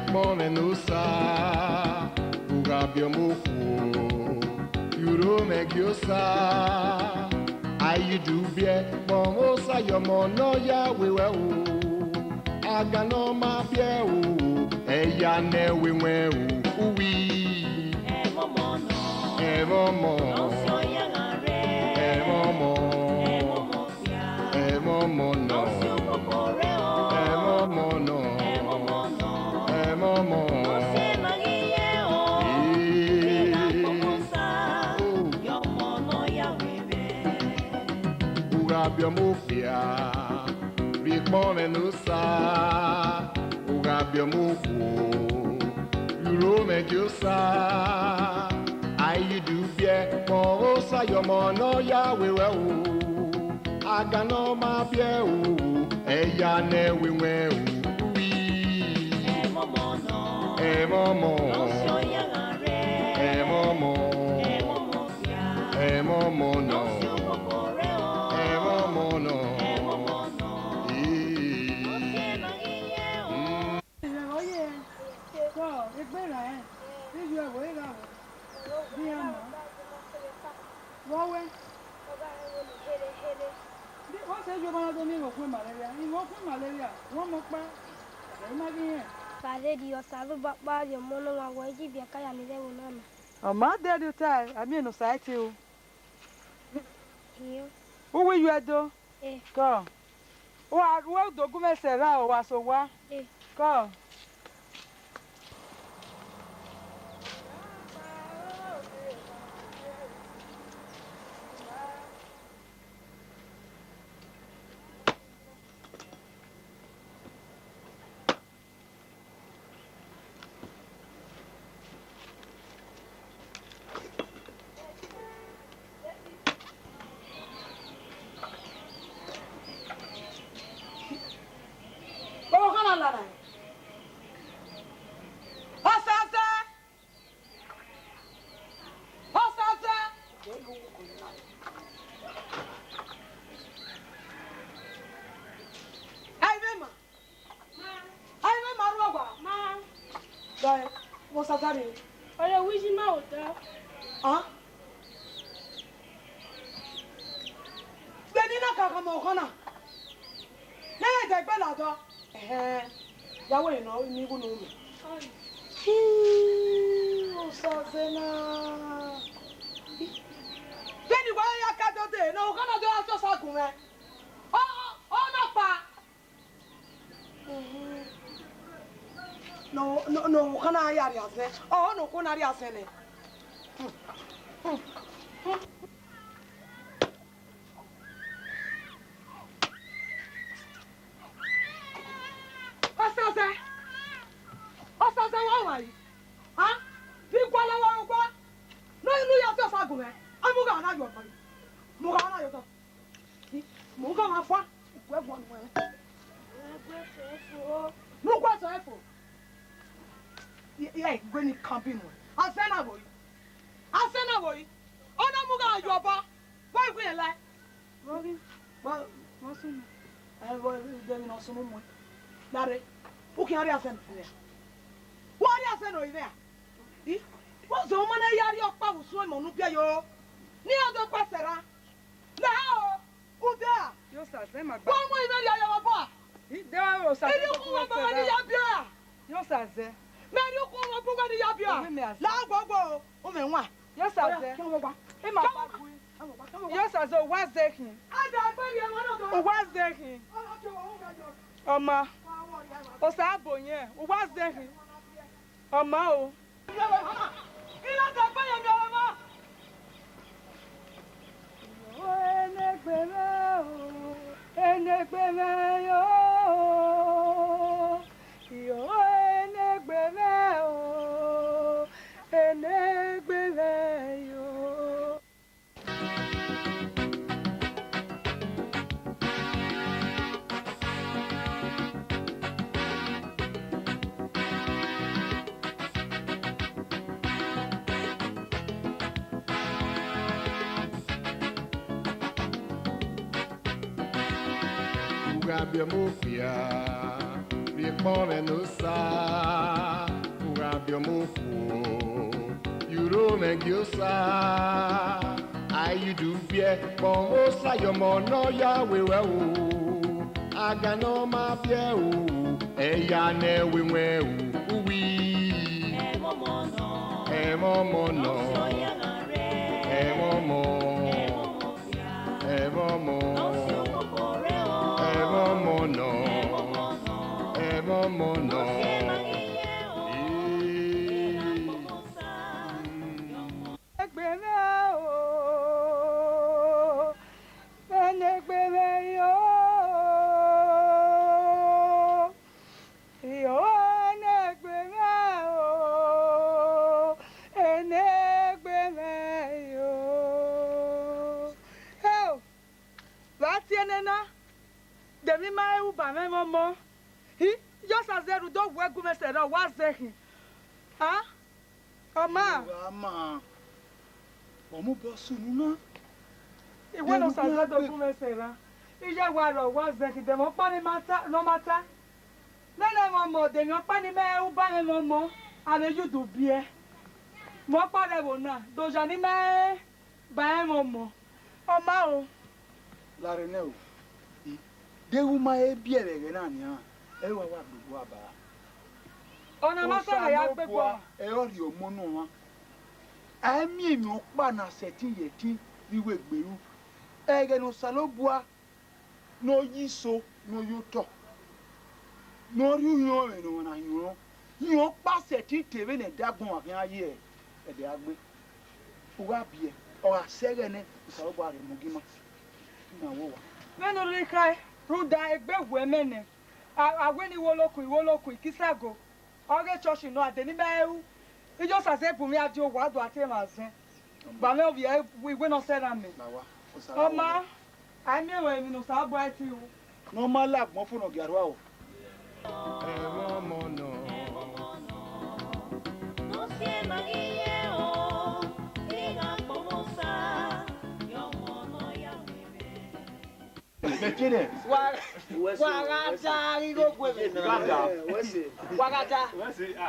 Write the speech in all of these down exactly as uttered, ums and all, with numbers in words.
Kpọnmwẹ ne Osa, u gha biẹ ọmọ okhuo, ye uro mwẹ gie Osa. A i ye udu biẹ, kpọnmwẹ Osa ye ọmọ ne ọ ya wẹ ruẹ o. Agan ne ọ ma biẹ o, ẹya ne ẹwẹn ruẹ o, uwi. Ẹmwẹ ọmọ nọ. Ẹmwẹ ọmọ. Nọ si ọyẹn gha rre. Ẹmwẹ ọmọ. Ẹmwẹ ọmọ. Ẹmwẹ ọmọ nọ. Nọ si okoko rre o. Ẹmwẹ ọmọ nọ. Ẹmwẹ ọmọ nọ. Ẹmwẹ ọmọ. Nọ si ẹmwẹ ghi ye o. Ee. Ina koko sa. Oh. Ye ọmọ ne ọ ya wẹ mwẹ. U gha biẹ ọmọ okpia, rhie kpọnmwẹ ne Osa, u gha biẹ ọmọ okhuo, ye uro mwẹ gie Osa. A i ye udu biẹ, kpọnmwẹ Osa ye ọmọ ne ọ ya wẹ ruẹ o. Agan ne ọ ma biẹ o, ẹya ne ẹwẹn ruẹ o, uwi. Ẹmwẹ ọmọ nọ. Ẹmwẹ ọmọ. Nọ si ọyẹn gha rre. Ẹmwẹ ọmọ. Ẹmwẹ ọmọ. Ẹmwẹ ọmọ nọ. Nọ si okoko rre o. Ẹmwẹ ọmọ nọ. Ẹmwẹ ọmọ nọ. Ee. Nọ si ẹmwẹ ghi ye o. Mm. Ẹghẹ ọye, kọ egbe ra rẹn, ne I ye ẹvbo gha vbo, ne iran ma. Vbe ọ wẹ? Ọ sẹ ye ọmọ na do miẹn ivbi okhuo malaria, ivbi okhuo malaria, wẹ ọmọ ọkpa, ẹ i ma ghi rẹn. Vbe a rhie Osa zẹ obọ ọkpa rhie ọmọ ne ọmwa wẹ, I ghi biẹ ka ya miẹn ivbi ẹvbo na ma. Ọ ma dẹrriọ ota, a miẹn ne Osa ẹtin o. Iyo. Uwu iyuẹ do. Eh. Kọ. Wa ru do gu mwẹ sẹ ra, wa sẹ owa. Eh. Kọ. Ọvbokhan na la na. Osaze! Osaze! Ẹ i vbe ma. Ai, mẹ ma rhuọ owa. Ma. Dọe, vbe Osaze rre? Ọre wẹ iye ima odọ. Ah? Vbene I na ka khama ọvbokhan na, ne ẹ i de gbe la odọ. Ẹhẹn, ya wẹ ne ọ ni wu ne u mẹ. Ai. Hii, Osaze na. Vbene I wa ya ka dọdẹ, ne ọvbokhan na do ya sẹ Osa gu mwẹ. Ọ, ọ, ọ nọkpa. Ne ọ, ne ọ, ne ọvbokhan na ya rhie azẹn, ọ, ne okhuo na rhie azẹn nẹ. Osaze, Osaze wa wa yi, ha? Vbe I gualọ vbe ọgua, ne u ya sẹ Osa gu mwẹ, a mu gha na yọ ọkpa yi, mu gha na yọ ọkpa. Mu gha vbe afua, I gu ẹguọn nuẹn. Ne u gu ẹsẹ fo. Ye, ye, I gu ẹre ne I kan bi nuẹn. Azẹn na vbo yi? Azẹn na vbo yi? Ọ na mu gha yọ obọ, vbe ọ i gu irẹn lae? Vbọ ghi? Vbọ? Vbọ sunu? Ẹ, vbọ, vbọ, vbọ, vbọ sunu mu. Dare, u khian rhie azẹn nọ ivbi a? Wa rhie azẹn nọ ivbi a? I, wa zẹ ọmọ na ya rhie ọkpa vbe usun emọ ne u biẹ yo. Ne iran do kpa sẹ ra. Lahọ, ude a. Ye Osaze ma gba. Wa mu ivbi rhie ya vbe obọ a. I de Osaze. Ivbi ukhu wa gba ni ya biẹ a. Ye Osaze. Mẹ rhie ukhu wa bu wa ni ya biẹ a. Owi mẹ azẹn. La gbogbo, u mẹ wan. Ye Osaze. Oya, kẹ wọ gba. I ma gba gui. Ye Osaze, uwa zẹ khin. A da gbe rhie ẹmwẹ nọ dọ. Uwa zẹ khin. Ọ ma. Osa bo yẹn, uwa zẹ khin. Ọ ma o. Yo, enegbe mwẹ o, enegbe mwẹ yo. Yo, enegbe mwẹ o, enegbe mwẹ yo. U gha biẹ ọmọ okpia, rhie kpọnmwẹ ne Osa. Yọmọ okhuo, yurho mwẹ gie Osa, a i ye udu biẹ, kpọnmwẹ Osa ye ọmọ ne ọ ya wẹ ruẹ o, agan ne ọ ma biẹ o, ẹya ne ẹvbo ẹwẹn o, uwi. Ẹmwẹ ọmọ nọ, ẹmwẹ ọmọ nọ, ẹmwẹ ọmọ, ẹmwẹ ọmọ, ẹmwẹ ọmọ nọ, ẹmwẹ ọmọ nọ. Egbe mwẹ o, enegbe mwẹ yo, yo enegbe mwẹ o, enegbe mwẹ yo. Heo, vbe a tie nena, de emwi ma re uba mwẹ mwẹ ọmọ. Hi, Josa zẹ rhunmwuda owẹ gu mwẹ sẹ ra, wa zẹ khin. A? Ọ ma. Wa ma. Ọ mu obọ sunu na. Iwẹ ne Osa zẹ do gu mwẹ sẹ ra. Iye wa rọ, wa zẹ khin, de emwi ọkpa ne ma ta, ne ọ ma ta. Nene mwẹ ọmọ, de emwi ọkpa ne imẹ re uba mwẹ mwẹ ọmọ, a vbe ye udu biẹ. Mwẹ ọkpa rre ẹvbo na, de oya ne imẹ re ba rẹn mwẹ ọmọ. Ọ ma o. Larre nẹ o. I, deghẹ u ma he biẹ vbe ẹghẹ na nian, ẹ i wa wa gbe egbe ba. Ọna ma sẹ ne a ya gbe egbe. Osanobua ọre ọ rhie ọmọ ne ọmwa. A i miẹn emwi ọkpa na sẹtin ye ẹtin vbe iwegbe ru. Ẹghẹ ne Osanobua ne ọ ye iso, ne ọ ye otọ, ne ọ rhie uyinmwẹ ne ọmwa na hiọnrọn, rhiọn ọkpa sẹtin te vbene ẹdẹ agbọn khian ye ẹdẹ a gbe. U gha biẹ, ọ gha sẹ ẹghẹ nẹ, Osanobua rhie mu gie ima. Ima wẹ owa. Vbene u rhirhi khae, rhunmwuda egbe wẹ mẹ nẹ, a, a wẹ ne I wẹ olokun, I wẹ olokun, I ke isago. Ọ ghe church nọ, a de ne ima ru, iye Osa zẹ bu mwẹ a die owa, do a te emwa zẹ. Gba mwẹ ovbi iwe ne ọ sẹ na mẹ. Ọ ma, a i miẹn ruẹ emwi ne Osanobua i ti ru. Ne ọ ma la agbọn fo ne ọ gia rua o. Ẹmwẹ ọmọ nọ. Mẹ tie nẹ. Wa, wa gha da ghi gho gue mwẹ. Wa gha da. Wa gha da.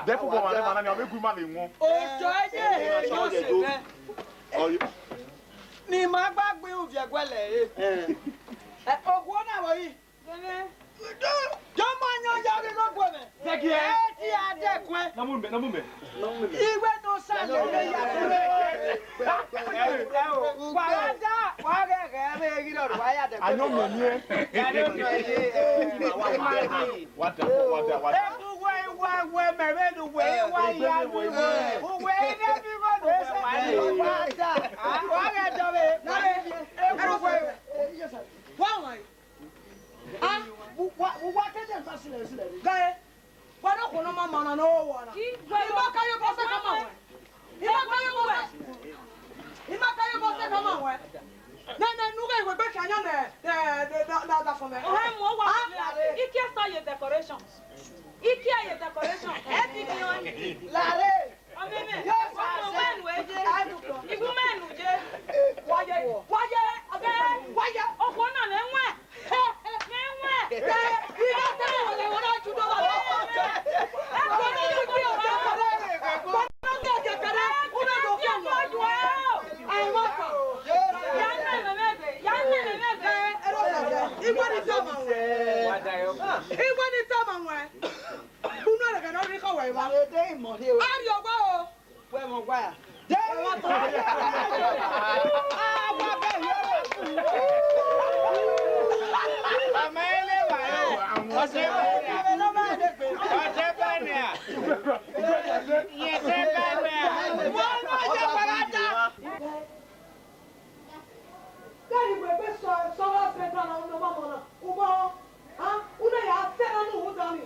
Dẹ football ma rẹ ma na ni, ọ vbe gu ima vbe wọn. Ojo ye he yo se mwẹ. Ni ma gba gbe uvie guẹlẹ re. Eh, okhuo na vbe yi. Jọmọ yan ya ghi gho gue mwẹ. Zẹgiẹ. Ẹ ti a dẹkun. Na mu mẹ, na mu mẹ. Iwe ne Osa lele ya. Ẹ o, ẹ o, wa da, wa ghẹghẹ vbe ghi rọrọ, wa ya dẹ. Ayọn mẹ ni ẹ. Wa da, wa da, wa da. Ẹ nu wẹ, wa wẹ mẹ vbe nu wẹ, wa ya nu wẹ. Uwẹ ne bi vọ nu wẹ, wa da. Wa ghẹ dọ vbe. Ẹ nu wẹ. Wa wa. Ah, wa, wa, wa kẹdẹ nta silẹ silẹ ni. Gae, wa ne okhuo ne ọ ma ma na ne ọ wa na. I ma ka ye obọ sẹ ka ma wẹ. I ma ka ye obọ sẹ. I ma ka ye obọ sẹ ka ma wẹ. Nẹ, nẹ, nu ghe iwegbe khian yan nẹ, nẹ, nẹ, nẹ, nẹ, da fọ mẹ. Ọhẹ mu wa. Ah, lare. Ikie sa ye decoration. Ikie ye decoration. Ẹ ti di ọn. Lare. Ọmẹmẹ, ọmọ wẹ nu eje. Ibu mẹ nu je. Waye, waye, ọgẹ, waye. Okhuo na mẹ wẹ. Mẹ wẹ. Ẹ, iye te wọlẹ, wọlẹ ju do wọlẹ. Ẹ kọ ni iye ọgẹ kẹrẹ. Wọlẹ ọgẹ kẹrẹ, una do kọ wọ. Ai wa kọ. Ya mẹ mẹ mẹ be, ya mẹ mẹ mẹ be. Ẹ, ẹ, ẹ, iwẹ ni tama wẹ. Iwẹ ni tama wẹ. Unu ẹrẹghẹ ne ọ rhirhi khọ wẹ evba. Ede imọ rhie o. A rhie ọgua o. Wẹ mọ ọgua ya. Ọmọ ẹlẹ wa o. Ọsẹ bẹnẹ. Ọsẹ bẹnẹ a. Yẹsẹ bẹnẹ a. Wọ́n lọ jẹ pàrọ̀dà. Gari wẹ gbe sọ sọ wa sẹ ta na, unu ma mọ na. Ubọ, ha? Unu ya sẹ na nu hu dani.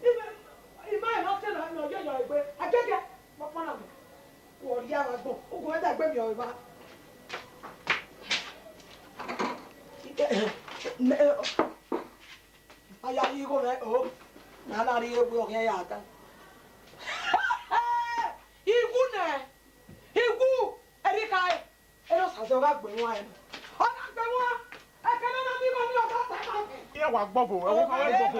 Ibe, ima ya sẹ na, no yo yo egbe. Agege, mo pa na mi. Wo ria wa gbọn. Ugo da gbe mi o ba. Aya yi igho mwẹ o. Na na rhie egbe ọghian ya ta. Ighu nẹ. Ighu. Erika e. Ero sa zẹ, ọ gha gbe wan ẹn. Ọ gha gbe wan. Ẹkẹ ne ọ na miẹn igho ni, ọ gha ta ẹmwẹ. Iran wa gbọvo, ẹ wo ka wa gbọvo.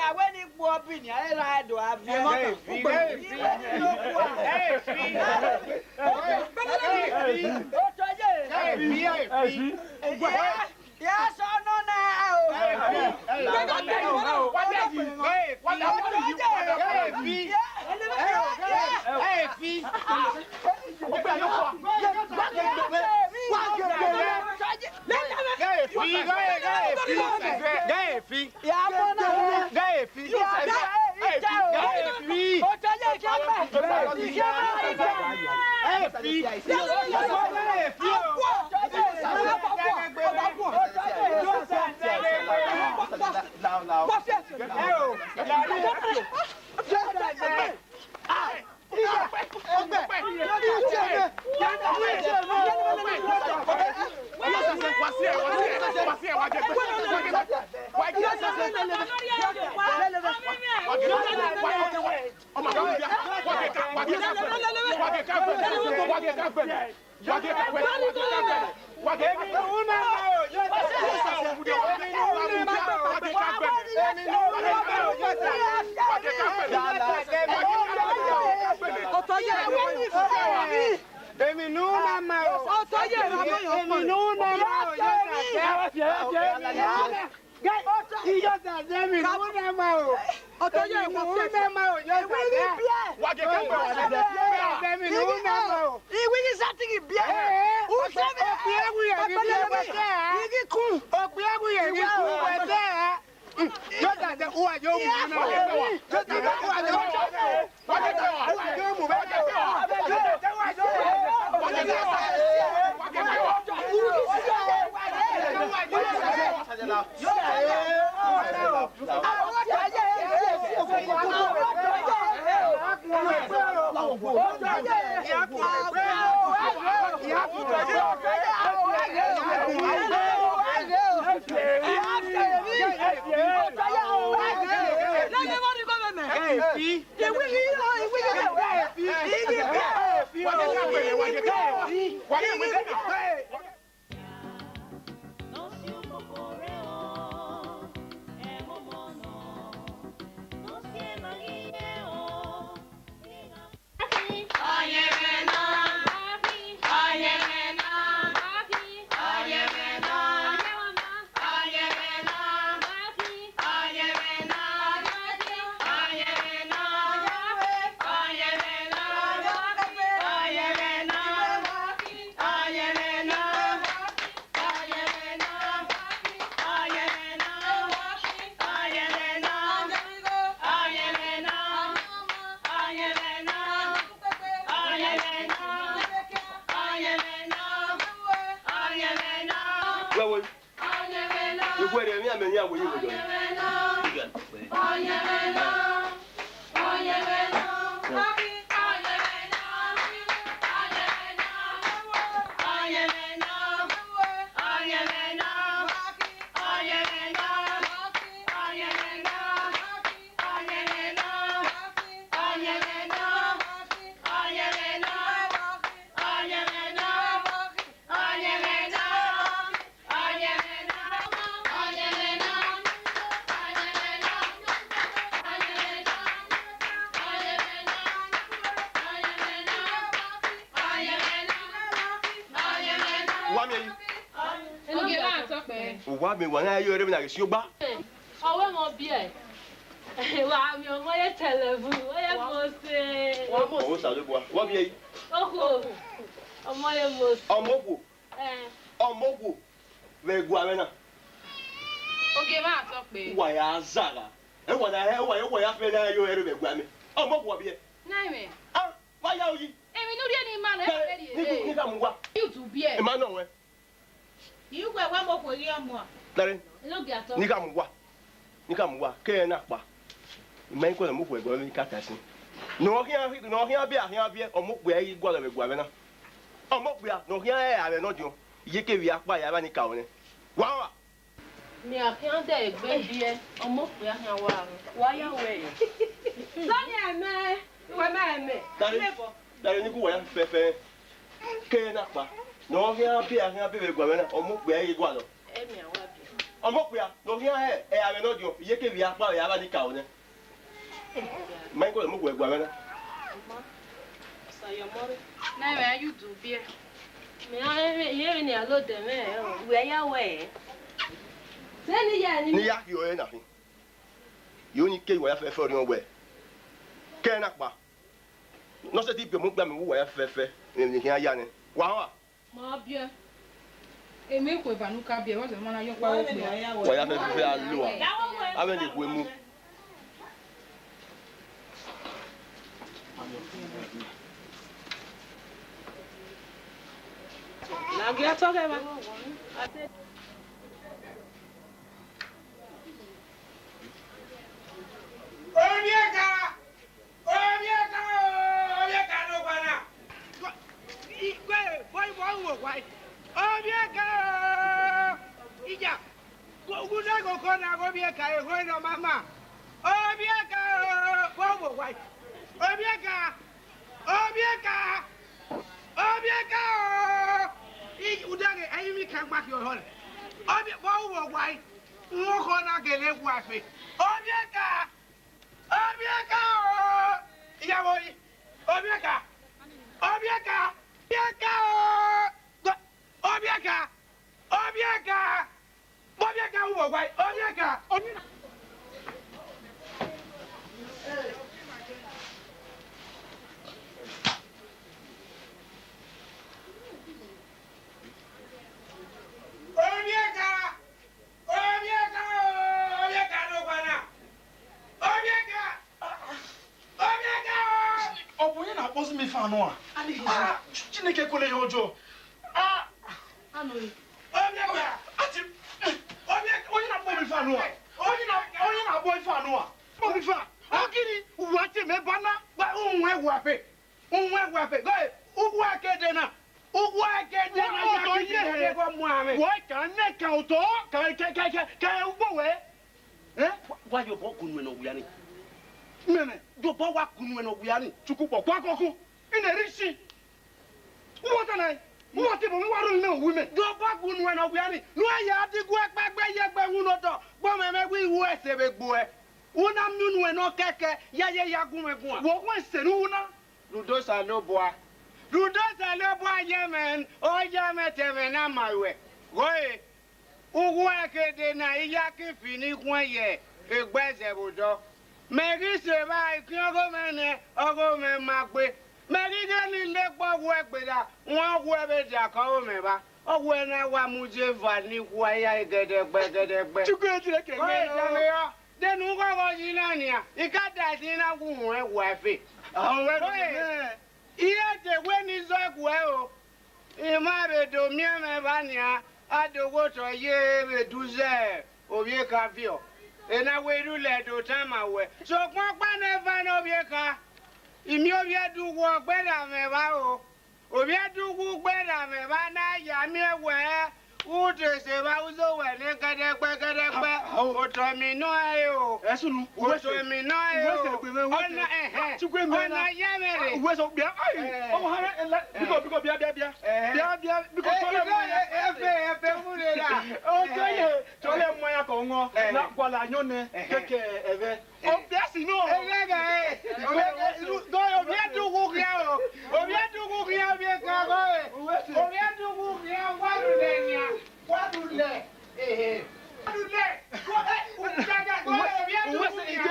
a wẹ ne I gbe ọbi nian, ẹ ra do a viẹ. Ghẹ fi, ghẹ fi. Ghẹ fi. Otọ ye. Ghẹ fi, ghẹ fi. Ya, ya sọ nọ na o. Ghẹ fi. Ghẹ fi. Otọ ye. Ghẹ fi. Ghẹ fi. Ghẹ fi, ghẹ fi, ghẹ fi. Ghẹ fi. Ghẹ fi. Lao, lao. Emwi ne u na ma o. Emwi ne u na ma o, Iyọzade. Emwi ne u na ma o. Emwi ne u na ma o, Iyọzade. Emwi ne u na ma o. Iwingi satin ghi biẹ. Ee, ee. U se vbe okpia ẹwu ye ghi biẹ wẹ ta. Igi kun. Okpia ẹwu ye ghi kun wẹ ta. Iyọzade, uwa yo mu vbe na. Iyọzade, uwa yo mu vbe na. Uwa yo mu vbe na. Iyọzade, uwa yo mu vbe na. Wẹ wo, I wẹ rẹn emwi amẹ hia wẹ ye wẹ dọ. Wa miẹn yi. Ogie gha tọ kpẹ. Uwa miẹn wa na yo ẹre na ghe si ogba. Ọ wẹ mwa biẹ. Wa miẹn ọmọ ye tẹlẹvu, ọ ye Wa- Mose. Wa Mose. Ọmọ Osanobua, wa miẹn yi. Okhuo, ọmọ ye Mose. Ọmọ okhuo, Eh, ọmọ okhuo vbe ẹguae mwẹ na. Ogie mwa tọ kpe. Wa ya zagha. Ẹ wa na, ẹ wa, ẹ wa ya fẹ na yo ẹre vbe ẹguae mwẹ. Ọmọ okhuo biẹ. Na imẹ. Ah, wa ya oyi. Emwi ne u rhie ne ima nọ, ẹ Ni, ni, ni ka mu wa. You do biẹ. Ima nọ wẹ. Iwẹ wa mo khuo ghi ọmọ a? Dare, Enogie atọ. Ni ka mu wa. Ni ka mu wa. Ke ẹ na kpa. Ima i kọlọ mu khuẹ gọlọ ni ka ta sin. Ne ọ khian, ne ọ khian biẹ, a khian biẹ, ọmọ okpia i gualọ vbe ẹguae mwẹ na. Ọmọ okpia, ne ọ khian re avẹ nọdiọn. Iye kevbe akpa ya vba ni ka ruẹ nẹ. Wa wa. Mẹ a khian dẹ egbe biẹ, ọmọ okpia khian wa ruẹ. Wa ya wẹ. Sọni ẹmẹ, wẹ ma ẹmẹ. Dare, Mẹ bọ. Dare ni gu wa ya fẹfẹ. Ke ẹ na kpa. Ne ọ khian biẹ, a khian biẹ vbe ẹguae mwẹ na, ọmọ okpia i gualọ. Ẹ mẹ a wa biẹ. Ọmọ okpia, ne ọ khian re avẹ nọdiọn, iye kevbe akpa ya vba ni ka ruẹ nẹ. Ma i kọlọ mu khuẹ ẹguae mwẹ na. Na imẹ a you do biẹ. Mẹ a rẹn vbe, irẹn vbe ne a lodẹ mwẹ rẹ o. Wẹ ya wẹ. Sẹ ni ya ni. Ne I ya khiọ ẹre na khin. Yo ni ke wa ya fẹfẹ orhiọn wẹ. Ke ẹ na kpa. Ne ọ sẹtin biẹ ọmọ okpia mẹ vbe uwa ya fẹfẹ, emwi ne I khian ya nẹ. Wa họn a? Ma biẹ. Emwi khueva ne u ka biẹ, wa zẹ ma na yọ ọkpa vbe okpia. Wa ya fẹfẹ a lo a. Avbe ne khuemu. Lagiẹ tọghe evba. Ovbi ẹka! Ovbi ẹka o! Ovbi ẹka ne owa na! Gue, gue, gue, gue, gue, gue. Ovbi ẹka o! Iya! Gu, gu na ghoko na, gu ovbi ẹka, ehọ ne ọ ma ma. Ovbi ẹka o! Gu ovbi ẹka! Ovbi ẹka! Ovbi ẹka o! I, u daghe, ẹyin mwi ka gba khian ọhọ nẹ. Ovbi, vbe ọ ru vbe ọ wa i? Uhunmwu ọkhọ na gele wa ẹfe. Ovbi ẹka! Ovbi ẹka o! Iyavbo yi! Ovbi ẹka! Ovbi ẹka! Ovbi ẹka o! Ovbi ẹka! Ovbi ẹka! Ovbi ẹka ru vbe ọ wa i? Ovbi ẹka! Ovbi ẹka! Ovbi ẹka o! Ovbi ẹka ne owa na! Ovbi ẹka! Ovbi ẹka o! Ọ bụ onye na-akpọzi m ife anụ a? Ah, Chineke ekwela ihe ọjọọ. Ah! Ovbi ẹka! Ati, ovbi ẹka, onye na-akpọ m ife anụ a? Onye na, onye na-akpọ ife anụ a? Akpọ m ife a? Ọ gịnị? Uwa te mẹ ba na? Gba unwẹ wa fe. Unwẹ wa fe. Gọ, uwa ke de na. Uwa ke de na. Uwa ya ke de na. Wẹ ka nẹ ka otọ, ka, ka, ka, ka, ka ugbo wẹ. Eh? Wa, wa ye obọ gunu ẹn ne ọ wia ni. Mẹmẹ. Ye obọ wa gunu ẹn ne ọ wia ni. Chukwu kpọ, kwa kọkun. I na rhi si. Uwa ta na, uwa te bọ, uwa ro nẹ owu mẹ. Ye obọ gunu ẹn ne ọ wia ni. Ne u ya di gu ẹkpa gbe ye gbe wu notọ. Gbọmọ ẹmwẹ wẹ i ru ẹse vbe gbe uẹ. U na miẹn unu ẹn nọ kẹkẹ, ya ye ya gu mwẹ guan. Wẹ ọghuẹ ẹse ne u ru na. Rhunmwuda Osanobua. Rhunmwuda Osanobua ye mwẹ, ọ ya mwẹ te ẹmwẹ na ma ruẹ. Ghoe, uwu ẹke de na, iyakin fi ni khuẹn ye egbe ẹzẹ vbe odọ. Mẹ ghi sẹ evba, ikhian ọghe mwẹ nẹ, ọghe mwẹ ma gbe. Mẹ ghi ghe ne I le gbe ọghuẹ gberra, wọn ọghuẹ vbe diakọ ọghe mwẹ evba. Ọghuẹ na wa mu je eva ni khua ya gẹdẹgbẹ, gẹdẹgbẹ. Chukwu ejire ke Ọ mwẹ e nọ. Dame ọ, de ne u ghọghọ yi na nian, I ka da ẹtin na wu huẹn wa ẹfe. Ahọn wẹ Oe, nẹ. I re de wẹ ne I zọ ẹguẹ o. I ma vbe do miẹn mwẹ evba nian, a do ghe otọ ye vbe du zẹ ovbi eka viọ. Ena wẹ I rhulẹ do tama wẹ. Sokpan ọkpa nẹ eva ne ovbi eka, I miẹn ovbi Ẹdughu ọ gberra mwẹ evba o. Ovbi Ẹdughu gberra mwẹ evba ne a ya miẹn wẹ, u te sẹ evba u zẹ owẹ nẹ gẹdẹgbẹ gẹdẹgbẹ. Ah, ah, oh. Otọ mi nọ ẹre o. Ẹsunu, uwẹ sẹ, Otọ mi nọ ẹre uwẹ sẹ o. Egbe mwẹ, uwẹ sẹ. Ọna, ẹhẹn. Chukwu emwi Ọna na. Ya mwẹ rre. Ah, uwẹ sẹ, bia, ai, Eh. Ọmọ hana, ẹla, Eh. biko, biko, bia, bia, bia. Eh. Bia, bia, biko, Eh, sọlẹ biko, mọ ya. Eh, efe, efe, mu rre na. Oke Eh. ye, sọlẹ mọ ya kọ wọn, Eh. na gualọ ayọn nẹ, Eh. keke ẹvẹ. Obia si nọ. Ẹgbẹgẹ, eh, ovbi Ẹdughu khian o. Ovbi Ẹdughu khian ovbi eka gọ, eh. Ovbi Ẹdughu khian wa rhulẹ nian. Wa rhulẹ. Ehe. Wa rhulẹ. Wa, eh, u jaja gọ, eh, ovbi Ẹdughu khian.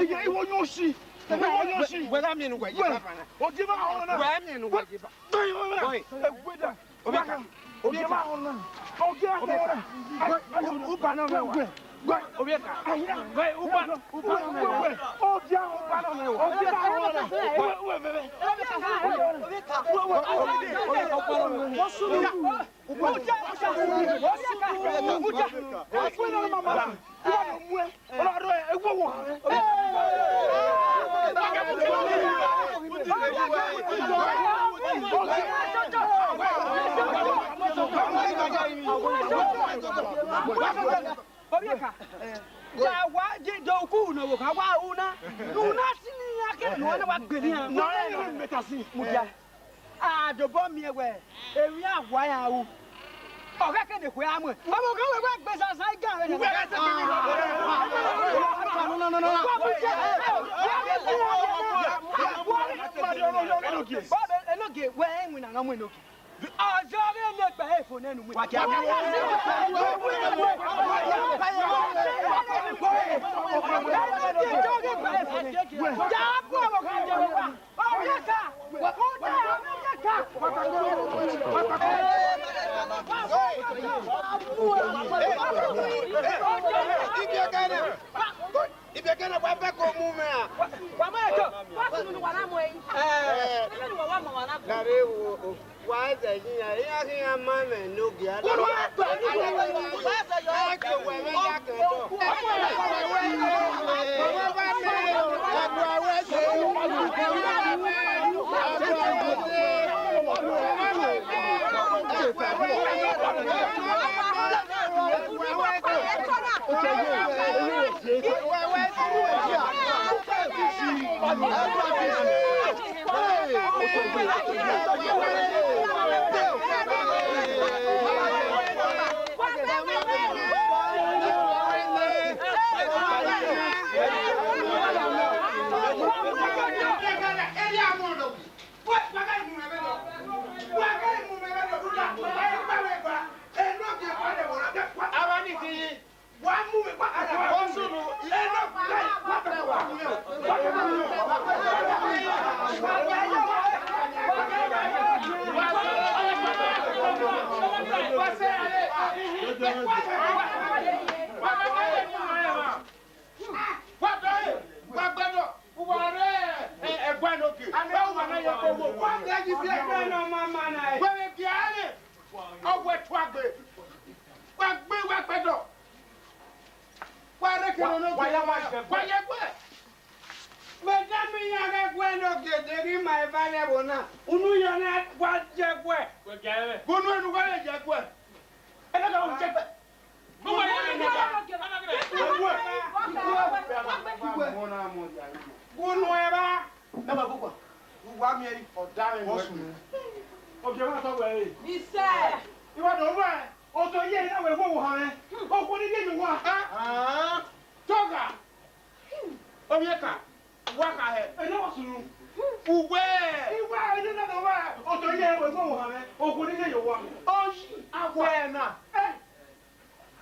Iye, iwo yo shi. Iwo yo shi. Wẹ gha miẹn ne uwẹ ye baba na. Ogie ma họn na. Wẹ miẹn ne uwẹ ye ba. Wẹ da. Obia. Obia. Obia. Uba na mẹ wa. Ovbi eka. Uba, uba. Ovia, uba nọ mẹ. Ovia, uba nọ mẹ. Ovbi eka, ya wa, je, do ku ne ọvbokhan wa ru na. Ru na si ne iran ke nọ na wa gbele iran. Nọ, ẹ, ne meta si. Mudia. A dobọ miẹn wẹ, emwi a wa iran ru. Ọ ghẹ ke ne ekhue a muẹn. Ọvbokhan wẹ wa gbe zazan igan vbe. Uwẹ ghẹ sẹ gbe mi. No, no, no, no, no. Wa mu je. Enogie, wẹ iwinna ne ọ mu enogie. Ọjọ ghi ne ekpa efo nẹ nu. Wa kia. Ibiẹka na, wa bẹghe ko mu mwẹ a. Wa ma eto. Wa sunu ni wa na mu ẹre. Eh. Wa ma wa na. Gare wo. Wa zẹ yi ya, iran khian ma mwẹ enogie. Unu ẹgbẹ ni. Wa zẹ yọ. Ẹ ke wẹ mwẹ ya kẹ dọ. Wa rre kene enogie, wa ye ẹguẹ. Mẹ da miẹn iran ghẹ ẹguẹ enogie, de ghi ma eva vbe ẹvbo na. Unu yọ na, wa ye ẹguẹ. Unu enu wa ye ẹguẹ. Enogie, wa ye ẹguẹ. Unu eva. Mẹ wa gbogbo. Uwa miẹn yi. Ọ da mwẹ. Ọ sunu. Ovie mwa tọ wẹ re. Isẹ. Iwa do wẹ. Otọ ye na wẹ wo wo han. Okhuo ni ye yo wa. Ah. Tọgha. Ovie ka. Wa ka hẹ. Ene wa sunu. Uwẹ. Iwa ene na do wẹ. Otọ ye wẹ wo wo han. Okhuo ni ye yo wa. Oyi. Awa na. Eh.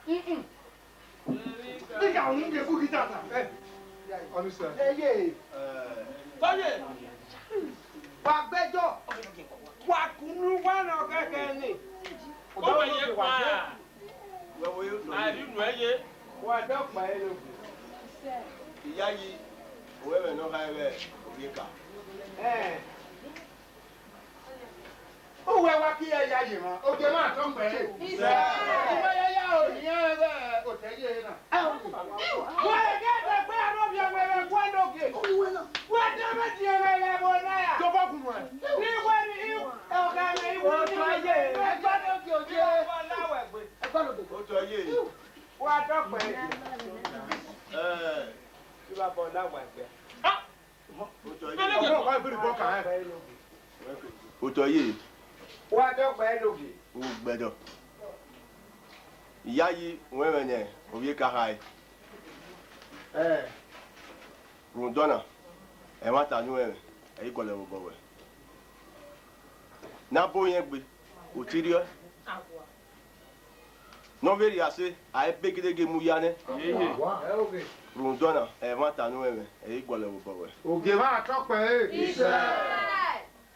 Mm-mm. Nika unu ke fu gita ta. Eh. Ọnisa. Eye. Tọye. Wa gbẹjọ. Wa kunu wa nọ kẹkẹ ni. Ọ wẹ ye kpa. A ri unu ẹye. Wa dọkpa ẹre. Iyayi, owẹ mwẹ ne ọ kha vbe ovie ka. Eh. Uwẹ wa ki ya ya ye mwa, ogie mwa tọ gbe. Isẹ. Uwẹ ya ya o, iran vbe otọ ye na. Wẹ ghe ẹdẹ gbe aro vbe wẹ vbe ẹguẹ enogie. Wẹ de vbe die mwẹ vbe ẹvbo na ya. Tobọ gun wẹ. Ni wẹ ni, ọghe mwẹ, iwẹ ni. Otọ ye. Ẹguẹ enogie, ogie. Ọghe na wẹ gbe. Ẹguẹ enogie. Otọ ye. Wa dọkpa ẹre. Eh. Iba bọ na wa gbe. Ah! Otọ ye. Otọ ye. Wa dọkpa ẹre ogie. Ugbẹdọ. Iyayi, wẹ mwẹ ne ovie ka khae. Eh. Rhunmwuda ọna, ẹmwata ne u mwẹ mwẹ, ẹ i gọlẹ vbe obọ ruẹ. Ne a bo irẹn gbe, u ti rriọ. Ne ọ vbe rhie ase, a i begedege mu ya nẹ. Rhunmwuda ọna, ẹmwata ne u mwẹ mwẹ, ẹ i gọlẹ vbe obọ ruẹ. Ogie mwa tọ kpẹre. Isẹ.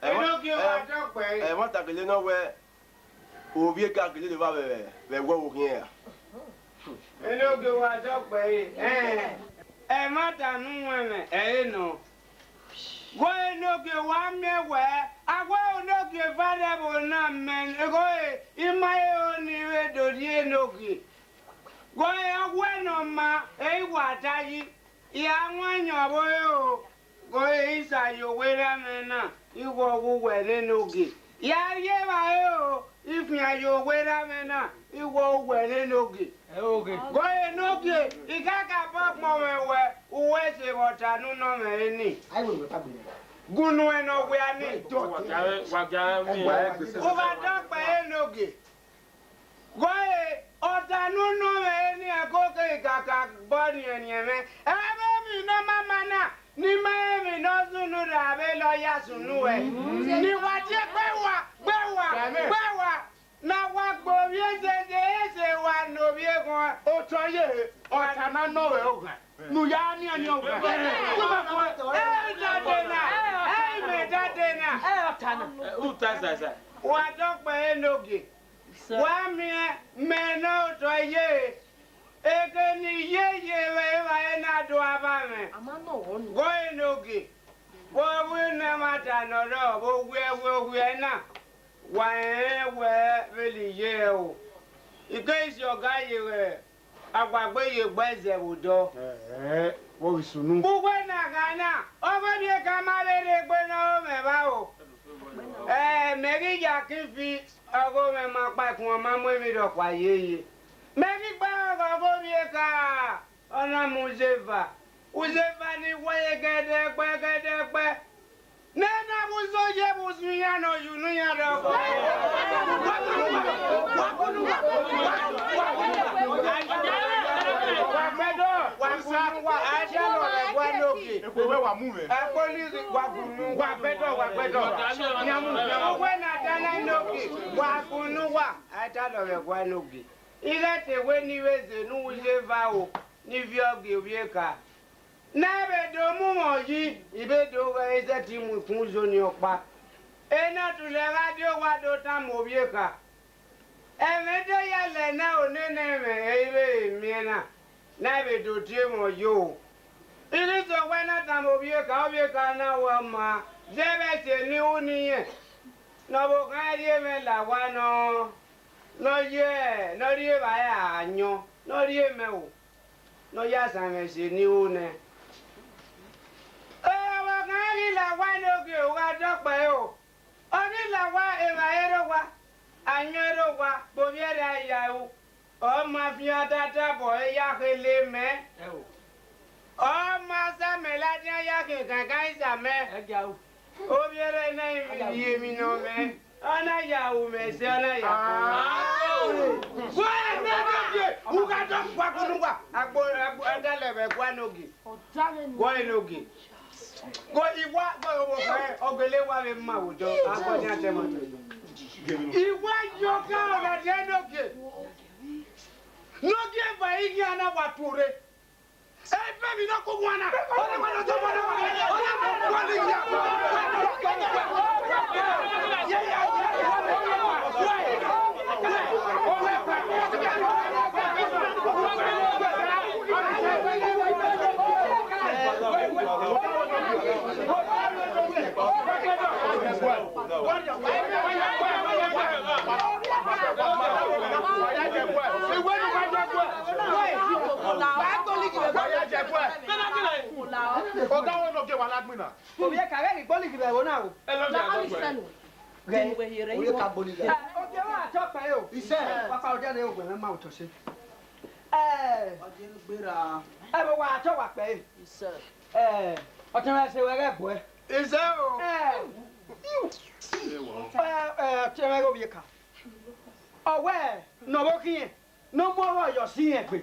Ẹmwa-, Enogie mwa ẹ-, tọ kpẹre. Ẹmwata gele nọ wẹ, ovie ka gele rre evba vbe, vbe ẹguẹ vbe okhiẹn ra. Enogie wa dọkpẹ ẹre. Ẹn, ẹmwata ne u wẹnmwẹ ẹre nọ. Gho Enogie wa miẹn wẹẹ, a wẹ Enogie eva rre ẹvbo na mẹ, gho ima ẹre ni vbe do rhie Enogie. Gho ọwẹ ne ọ ma, ẹre I wa ta yi, I ra wan yan ọvbo ẹre o. Gho isa ye owa erha mwẹ na, I wẹ ọ wu uwẹ ne Enogie. Ya rhie evbare o, I fian ye owa erha mwẹ na, I wẹ ọ wu uwẹ ne Enogie. Gho Enogie, I kakabọ gbọnmwẹ wẹ, uwẹ sẹ vbe ọta ne u nọ mwẹ ẹre nii. Gu nuẹn ne ọ wia nii. U gha dọkpẹ ẹre Enogie. Gho ọta ne u nọ mwẹ ẹre nii, ẹko keghi kakabọ rhiẹnrhiẹn mwẹ. Ẹmwẹ emwi ne ọ ma ma na, ne I ma rẹn emwi ne ọ sunu ra vbe lọ ya sunu ruẹ. Ne I wa tie gbe wa, gbe wa, gbe wa. Ne a wa gbe ovbi ese, ese wa ne ovbi ekhọn. Otọ ye, ọta na nọ vbe oghan. Ne u ya nian nian oghan. Ẹ i dade na, ẹ i mẹ dade na. Ẹ ọta na. Uta zaza. Wa dọkpẹ Enogie. Wa miẹn mẹ ne otọ ye. Eke ne I ye ye vbe evbare na do ava mwẹ. Gho Enogie. Vbe ovbi ne ẹmwata ne ọ rrọọ, vbe owiẹ, vbe owiẹ na. Wa rẹnrẹn wẹ vbene I ye o. I ke si ọga ye ghẹ, a wa gbe ye egbe ẹzẹ vbe odọ. Vbe ọ ghi sunu? Uwẹ na gha na, ọghe ovbi eka ma vbe rre egbe ne ọ ro mwẹ evba o. Ẹ, mẹ ghi ya kin fi ọghe mwẹ ma kpa ẹkun, ọ ma mu emwi rhọkpa ye ye. Mẹ ghi gbe ọghe ovbi eka, ọ na mu uzeva. Uzeva ni wẹ ye gẹdẹgbẹ, gẹdẹgbẹ. Ne na vbe uzo ye vbe usun iran ne ọ ye unu iran rre ọgọ. Wa gbẹdọ, wa kunu wa, a dia nọ vbe ẹguae Enogie. Ekpo wẹ wa mu mwẹ. Ẹkpo ni wa kunu wa gbẹdọ, wa gbẹdọ. Uwẹ na da na Enogie, wa kunu wa, a dia nọ vbe ẹguae Enogie. Ighẹ te wẹ ne I vbe zẹ ne u ye eva o, ne I viọ gie ovbi eka. Ne a vbe do mu mwẹ yi, I vbe do ghẹ i sẹtin mu ikun uzo ni ọkpa. Ena tulẹ gha die owa do tama ovbi eka. Ẹmwẹ te ya lẹ na, onene ẹmwẹ ẹre I vbe miẹn na, ne a vbe do tie mwẹ yi o. I ghi sẹ owẹ na tama ovbi eka, ovbi eka na wẹ ọ ma, zẹ vbe ẹse ne I ru ne irẹn. Ne ọvbokhan rhie mwẹ la owa nọ, ne ọ ye, ne ọ rhie evbare ayọn, ne ọ rhie mẹ o. Ne ọ ya san mwẹ ẹse ne I ru nẹ. Ọvbokhan ghi la owa Enogie, u gha dọkpẹ ẹre o. Ọ ghi la owa, evbare rre owa, ayọn rre owa, vbe ovbi ẹre a ya ru. Ọ ma fian tatabọ, ọ ya khele mẹ. Ọ ma sa mẹ ladian ya khian kankan isa mẹ. Ovbi ẹre na i rhie emwi nọ mwẹ, ọ na ya ru mwẹ ẹse, ọ na ya ru. Wẹ ne Enogie, u gha dọ gua kunu wa. Agbo, agbo, a dalẹ vbe ẹguae Enogie. Gua Enogie. Go iwa, go owo kẹ, ọ gele wa vbe ma vbe odọ, a kọ ni a tẹ ma. Iwa yo ga ọna die Enogie. Enogie va ighian na wa tuorre. Ebe mi nọ ko wana. Ọna ma nọ tọ mọ na. Ọna ma nọ ko lighi a. Ọga wẹ ne ọ gie wa la gbinna. Ovbi eka, ghẹ ghi gbe olighi vbe ẹvbo na o. Ghẹ, ovbi eka gbe olighi. Ẹ, ovbi ẹvbo a tọ kpẹre o. Isẹ. Wa kpa odia ne ogbẹn mwẹ ma otọ se. Ẹ, ẹvbo wa tọ wa kpẹre. Isẹ. Ẹ, ọtẹn mwẹ sẹ wẹ ghẹ buẹ. Isẹ o. Ẹ, ẹ, ọtẹn mwẹ ghe ovbi eka. Ọ wẹ ne ọ vbe khiẹn. Ne ọ mu ọghọ yọ si irẹn egbe.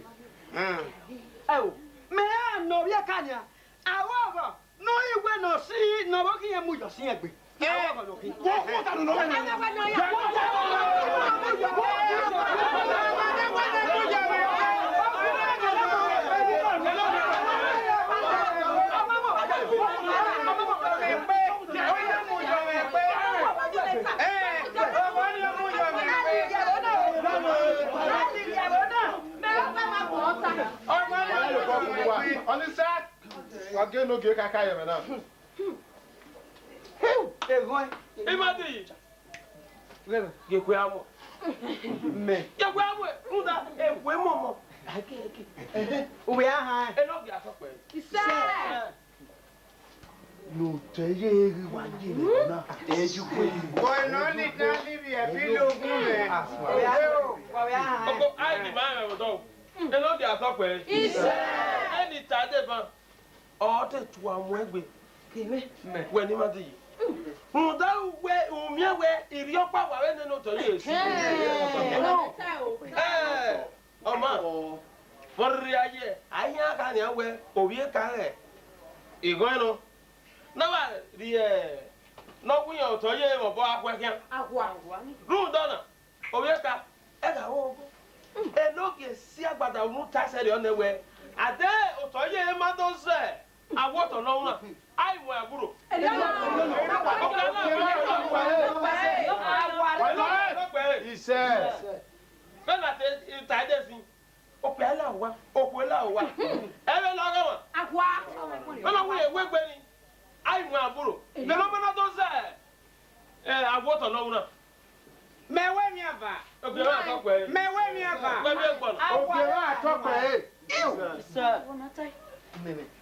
Ẹo, mẹ ra nọ ovbi eka nian, aro ọghọ ne ọ ghi wẹ ne ọ si, ne ọ vbe khian mu yọ si irẹn egbe. Aro ọghọ ne ọ khin. Wo, wo ta nọ nọ. Ọnisa, wa gie ne ogie kaka ye ẹmwẹ na. Eghọn. Imadi. Ghẹghẹ. Ye kue amọ. Mẹ. Ye kue amọ. Rhunmwuda, ekhue mọmọ. Uwẹ a han. Enogie a sọkpẹ. Isẹ. Ne otọ ye ghi wa ye na. Ejuku. Bọ nọ ni ta ni bi ẹfi logun mẹ. Ọkọ, ai di ma mẹ vbe odọ. Enogie a sọkpẹ. Isẹ. Ẹni ta deba. Ọ te tua mu egbe. Wẹ ne ima dee. Rhunmwuda wẹ, u miẹn wẹ, irhiọkpa wa vbe nene otọ ye esu. Ẹ, ọ ma, vbe ọ rhirhi a ye, a i yan gha nian wẹ, ovbi eka rẹ ighọn nọ. Ne a wa rhie ne ọ wu iran otọ ye vbe obọ a khuẹ khian. Rhunmwuda ọna, ovbi eka, ẹ gha ru ogo. Enogie si agbada unu ta sẹrriọ nẹ wẹ, a de otọ ye ma do zẹ. Awotọ ne ọ na, a i mu ẹn agburo. Isẹ. Vbene a te ta ẹdẹ sin, okpia la owa, okhuo la owa. Ẹ vbe la ọghọmwa. Vbene ọ wẹ egbe ni, a i mu ẹn agburo. Vbene ọ ma na do zẹ, ẹ, awotọ ne ọ na. Mẹ wẹ emwi ava. Ogie mwa tọkpẹ. Mẹ wẹ emwi ava. Wẹ miẹn gbọna. Ogie mwa tọkpẹ.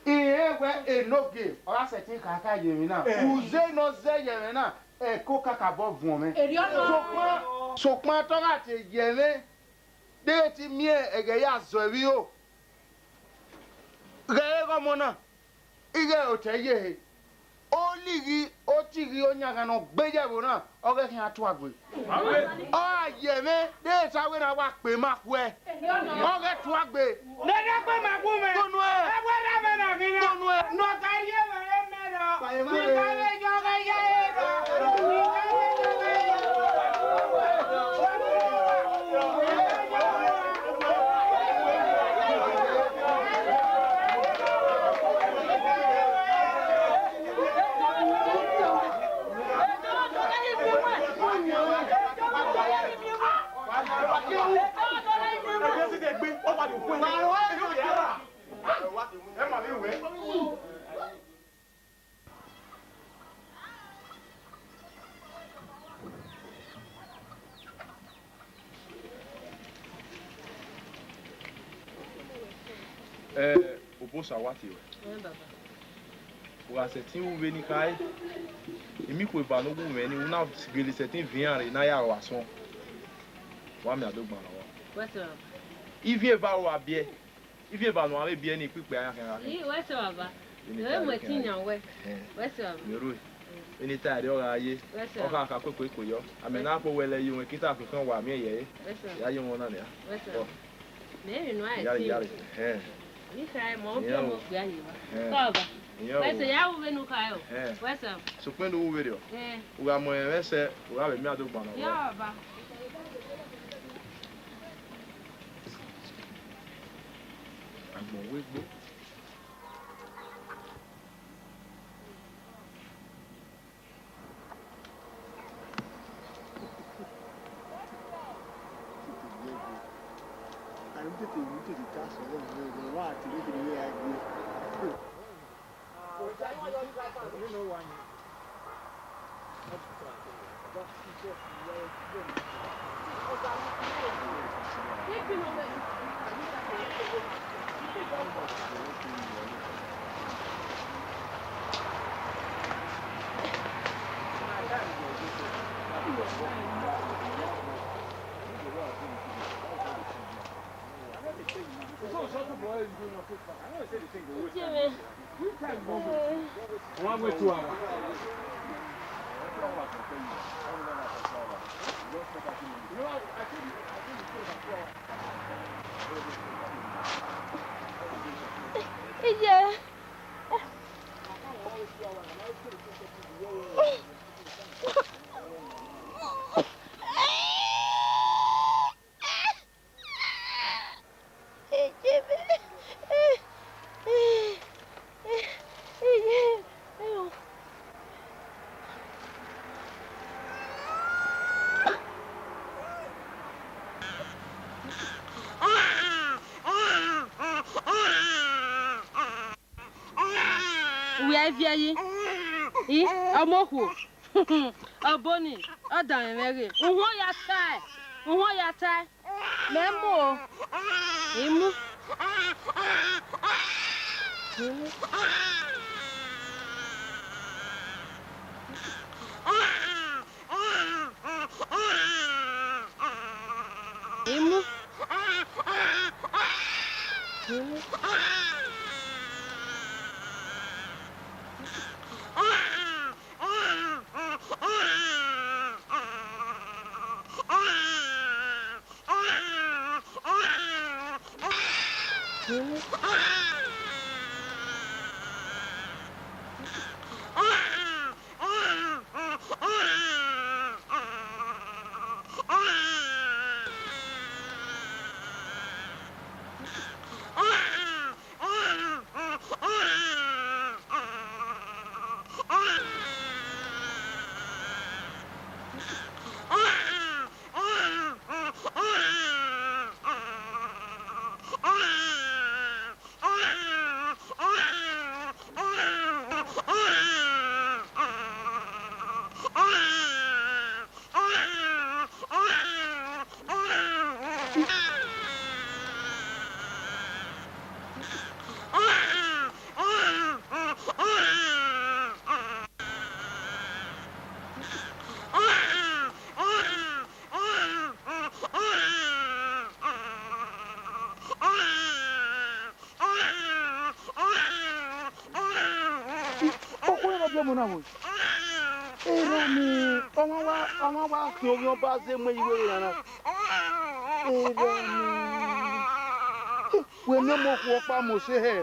Irẹn wẹ enogie, ọ gha sẹtin kha kha ye emwi na. Uze ne ọ zẹ ye ẹmwẹ na, ẹko kakabọ vuọn mwẹ. Erriọ nọ. Sokpan, sokpan te ọ gha te ye ẹmwẹ, deghẹ te I miẹn ẹghẹ ya zọ ẹvbo iro. Ghẹ re ghe ọmọ na, ighẹ otọ ye ehe. Olighi, otighi, oyanghan ne ọ gbe ye ẹvbo na, ọ ghẹ khian tuagbe. Ọ gha ye ẹmwẹ, deghẹ te a wẹ ne a wa kpe ma khuẹ, ọ ghẹ tuagbe. Ne ọ gha kpe ma khuẹ mẹ. Kunu ẹ. Ẹ wẹ na mẹ na ghi na. Kunu ẹ. Ne ọ gha ye ẹmwẹ mẹ nọ. Ne ọ gha ye ọghe ya ẹre. Ẹ, Obosa, wa tie ruẹ. Ẹ, baba. U gha sẹtin ru vbene I khare, imikhuo eva ne u gu mwẹ ni, u na gele sẹtin viọ iran rre ne a ya ru asọn. Wa miẹn adogban ne ọ rrọọ. Wẹ sẹ, baba. Ivie eva ru a biẹ. Ivie eva ne uan vbe biẹ ni, ikpikpe a khian gha khin. Ii, wẹ sẹ, baba. Vbe mu ẹtin yan wẹ. Ẹhẹn. Wẹ sẹ, baba. Mẹ ru ẹre. Vbene I ta ẹre ọ gha ye. Wẹ sẹ, baba. Ọ kha kha kuekueku yọ. Amẹ na kpo wẹ lẹ ye, owẹn kita khuekhuẹn wa miẹn yẹ ẹre. Wẹ sẹ, baba. Ya ye wọn na nia. Wẹ sẹ, baba. Mẹ emwi ne a iyare, ẹtin. Iyare. Ẹhẹn. Ivie eva ma ọ biẹ ọmọ okpia ye evba. Ẹhẹn. Sẹ, baba. Iyẹn o. Wẹ sẹ, ya ru vbene u khare o. Ẹhẹn. Wẹ sẹ, baba. Sokpan ne u ru vberriọ. Ẹhẹn. U gha mu ẹmwẹ sẹ, u gha vbe miẹn adogban ne ọ rrọọ. Iyẹn, baba. Agbọn wegbe. Àrùn tètè wú tètè ká sọ̀rọ̀ ìwé ìwé wá àti ìwé ìwé àgbẹ̀. Iye. Biẹ yi. I, ọmọ okhuo. Ọbo ni, ọ danmwẹ mwẹ ghe. Uhunmwu ya tae, uhunmwu ya tae. Mẹ mu o. I mu. I mu. I mu. I mu. Okhuo na biẹ ọmọ na vbo? Erha mẹ, ọmwa wa, ọmwa wa khian ovbi ọba zẹ mu ẹre ye iwẹ vbe na na. Erha mẹ, wẹ miẹn ọmọ okhuo ọkpa mose hẹ.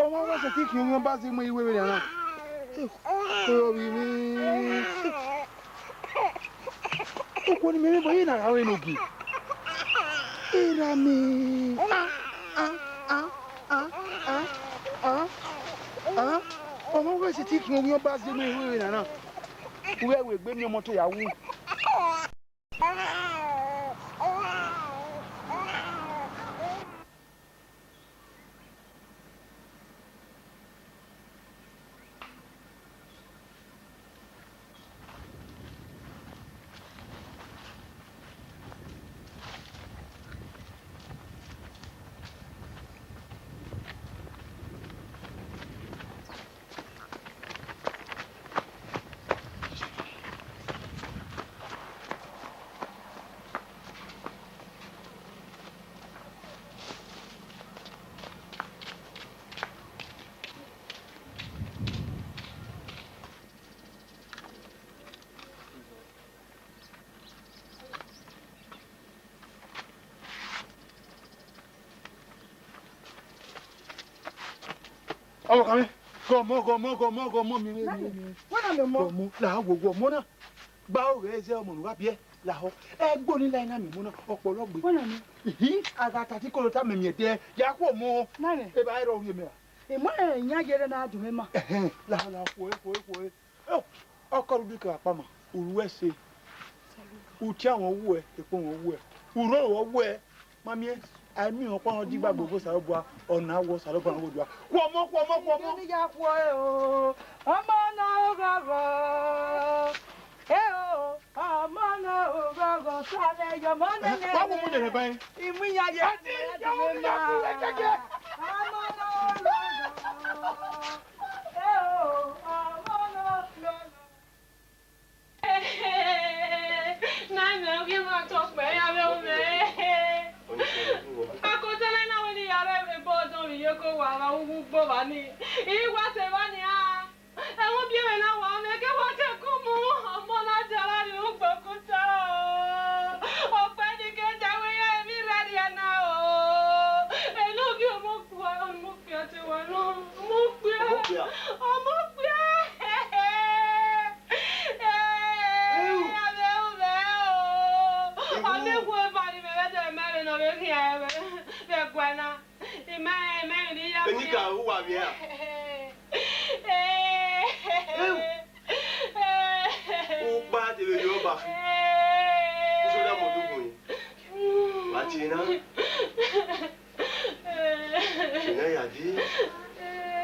Ọmwa wa sẹtin khian ovbi ọba zẹ mu ẹre ye iwẹ vbe na na. Ovbi mwẹ. Okhuo ni mẹ vbe bọ ye na gha ru enogie. Erha mẹ. Ah, ah, ah. Ọmwa wa sẹtin khian ovbi ọba zẹ mu ẹre ye iwẹ vbe na na. U ghẹ ru egbe miẹn ọmọ te ya wu. Ọmọ kan mẹ, ghe ọmọ, ghe ọmọ, ghe ọmọ, ghe ọmọ miẹn mwẹ, miẹn mwẹ. Wẹ na miẹn ọmọ? Ghe ọmọ, la wo, ghe ọmọ na. Gba o ghẹ zẹ ọmọ ne u gha biẹ lahọ. Ẹgbe ni la na miẹn ọmọ na, ọkpọlọ gbe. Wẹ na miẹn? Ihi, a gha ta ti kolo ta mẹ miẹn dẹ, ya khu ọmọ. Na mẹ. Eva ẹre ọ rhie mẹ ra? Emọ iran ye ẹre na do mwẹ ma. Ẹhẹn, lahọ, lahọ, khuẹ, khuẹ, khuẹ. Eo, ọkọ rẹ udu ke vbe akpama, u ru ẹse. U tie amwẹ ọ wuẹ, ekpo mwẹ ọ wuẹ. U roro ọ wuẹ. Ma miẹn, a i miẹn ọkpa họn digba gbe Osanobua, ọna wọ Osanobua na vbe odua. Khu ọmọ, khu ọmọ, khu ọmọ. Eni ya khuẹ o, ọmọ na oghọghọ. Eo, ọmọ na oghọghọ, sẹ vbe ye ọmọ nene. Wa wo mu nene ba ẹn. Imu iyan ye. Ati, ya wo mu ya ku ẹkẹkẹ. Ọmọ na oghọghọ. Eo, ọmọ na oghọghọ. Na mẹ, ovbi mwẹ tọ kpẹ, ya vbe ru mwẹ. Akotọ na na wẹ ne I ya rre ebe ọdọn vbe iyeke owa vbe uwu ugbo vba ni. I wa sẹ evba nia. Ẹmwẹ ubiẹmwẹ na wa mẹ ke wa ke ku mu, ọmọ na dia ra rrie ugbo kuta o. Ọkpẹ ni ke da wẹ ya emwi rhẹrhiẹ na o. Enogie ọmọ kpua, ọmọ kpia te wa nọ, ọmọ kpia. Ọmọ kpia. Ọmọ kpia. Ee, a vbe ru mwẹ o. Ọ vbe wu eva ni mẹ vbe dẹ ma vbe ne ọ vbe khian ẹmwẹ vbe ẹguae na. I ma, I ma emwi ne I ya. Enika, uwa vbe ra? Ee. Ee. U kpa te vbe rhie ọba fi. Ee. U sẹ ọda mọ ọdugbo yin. Wa tie na. Ee. Tie na ya dee. Ee.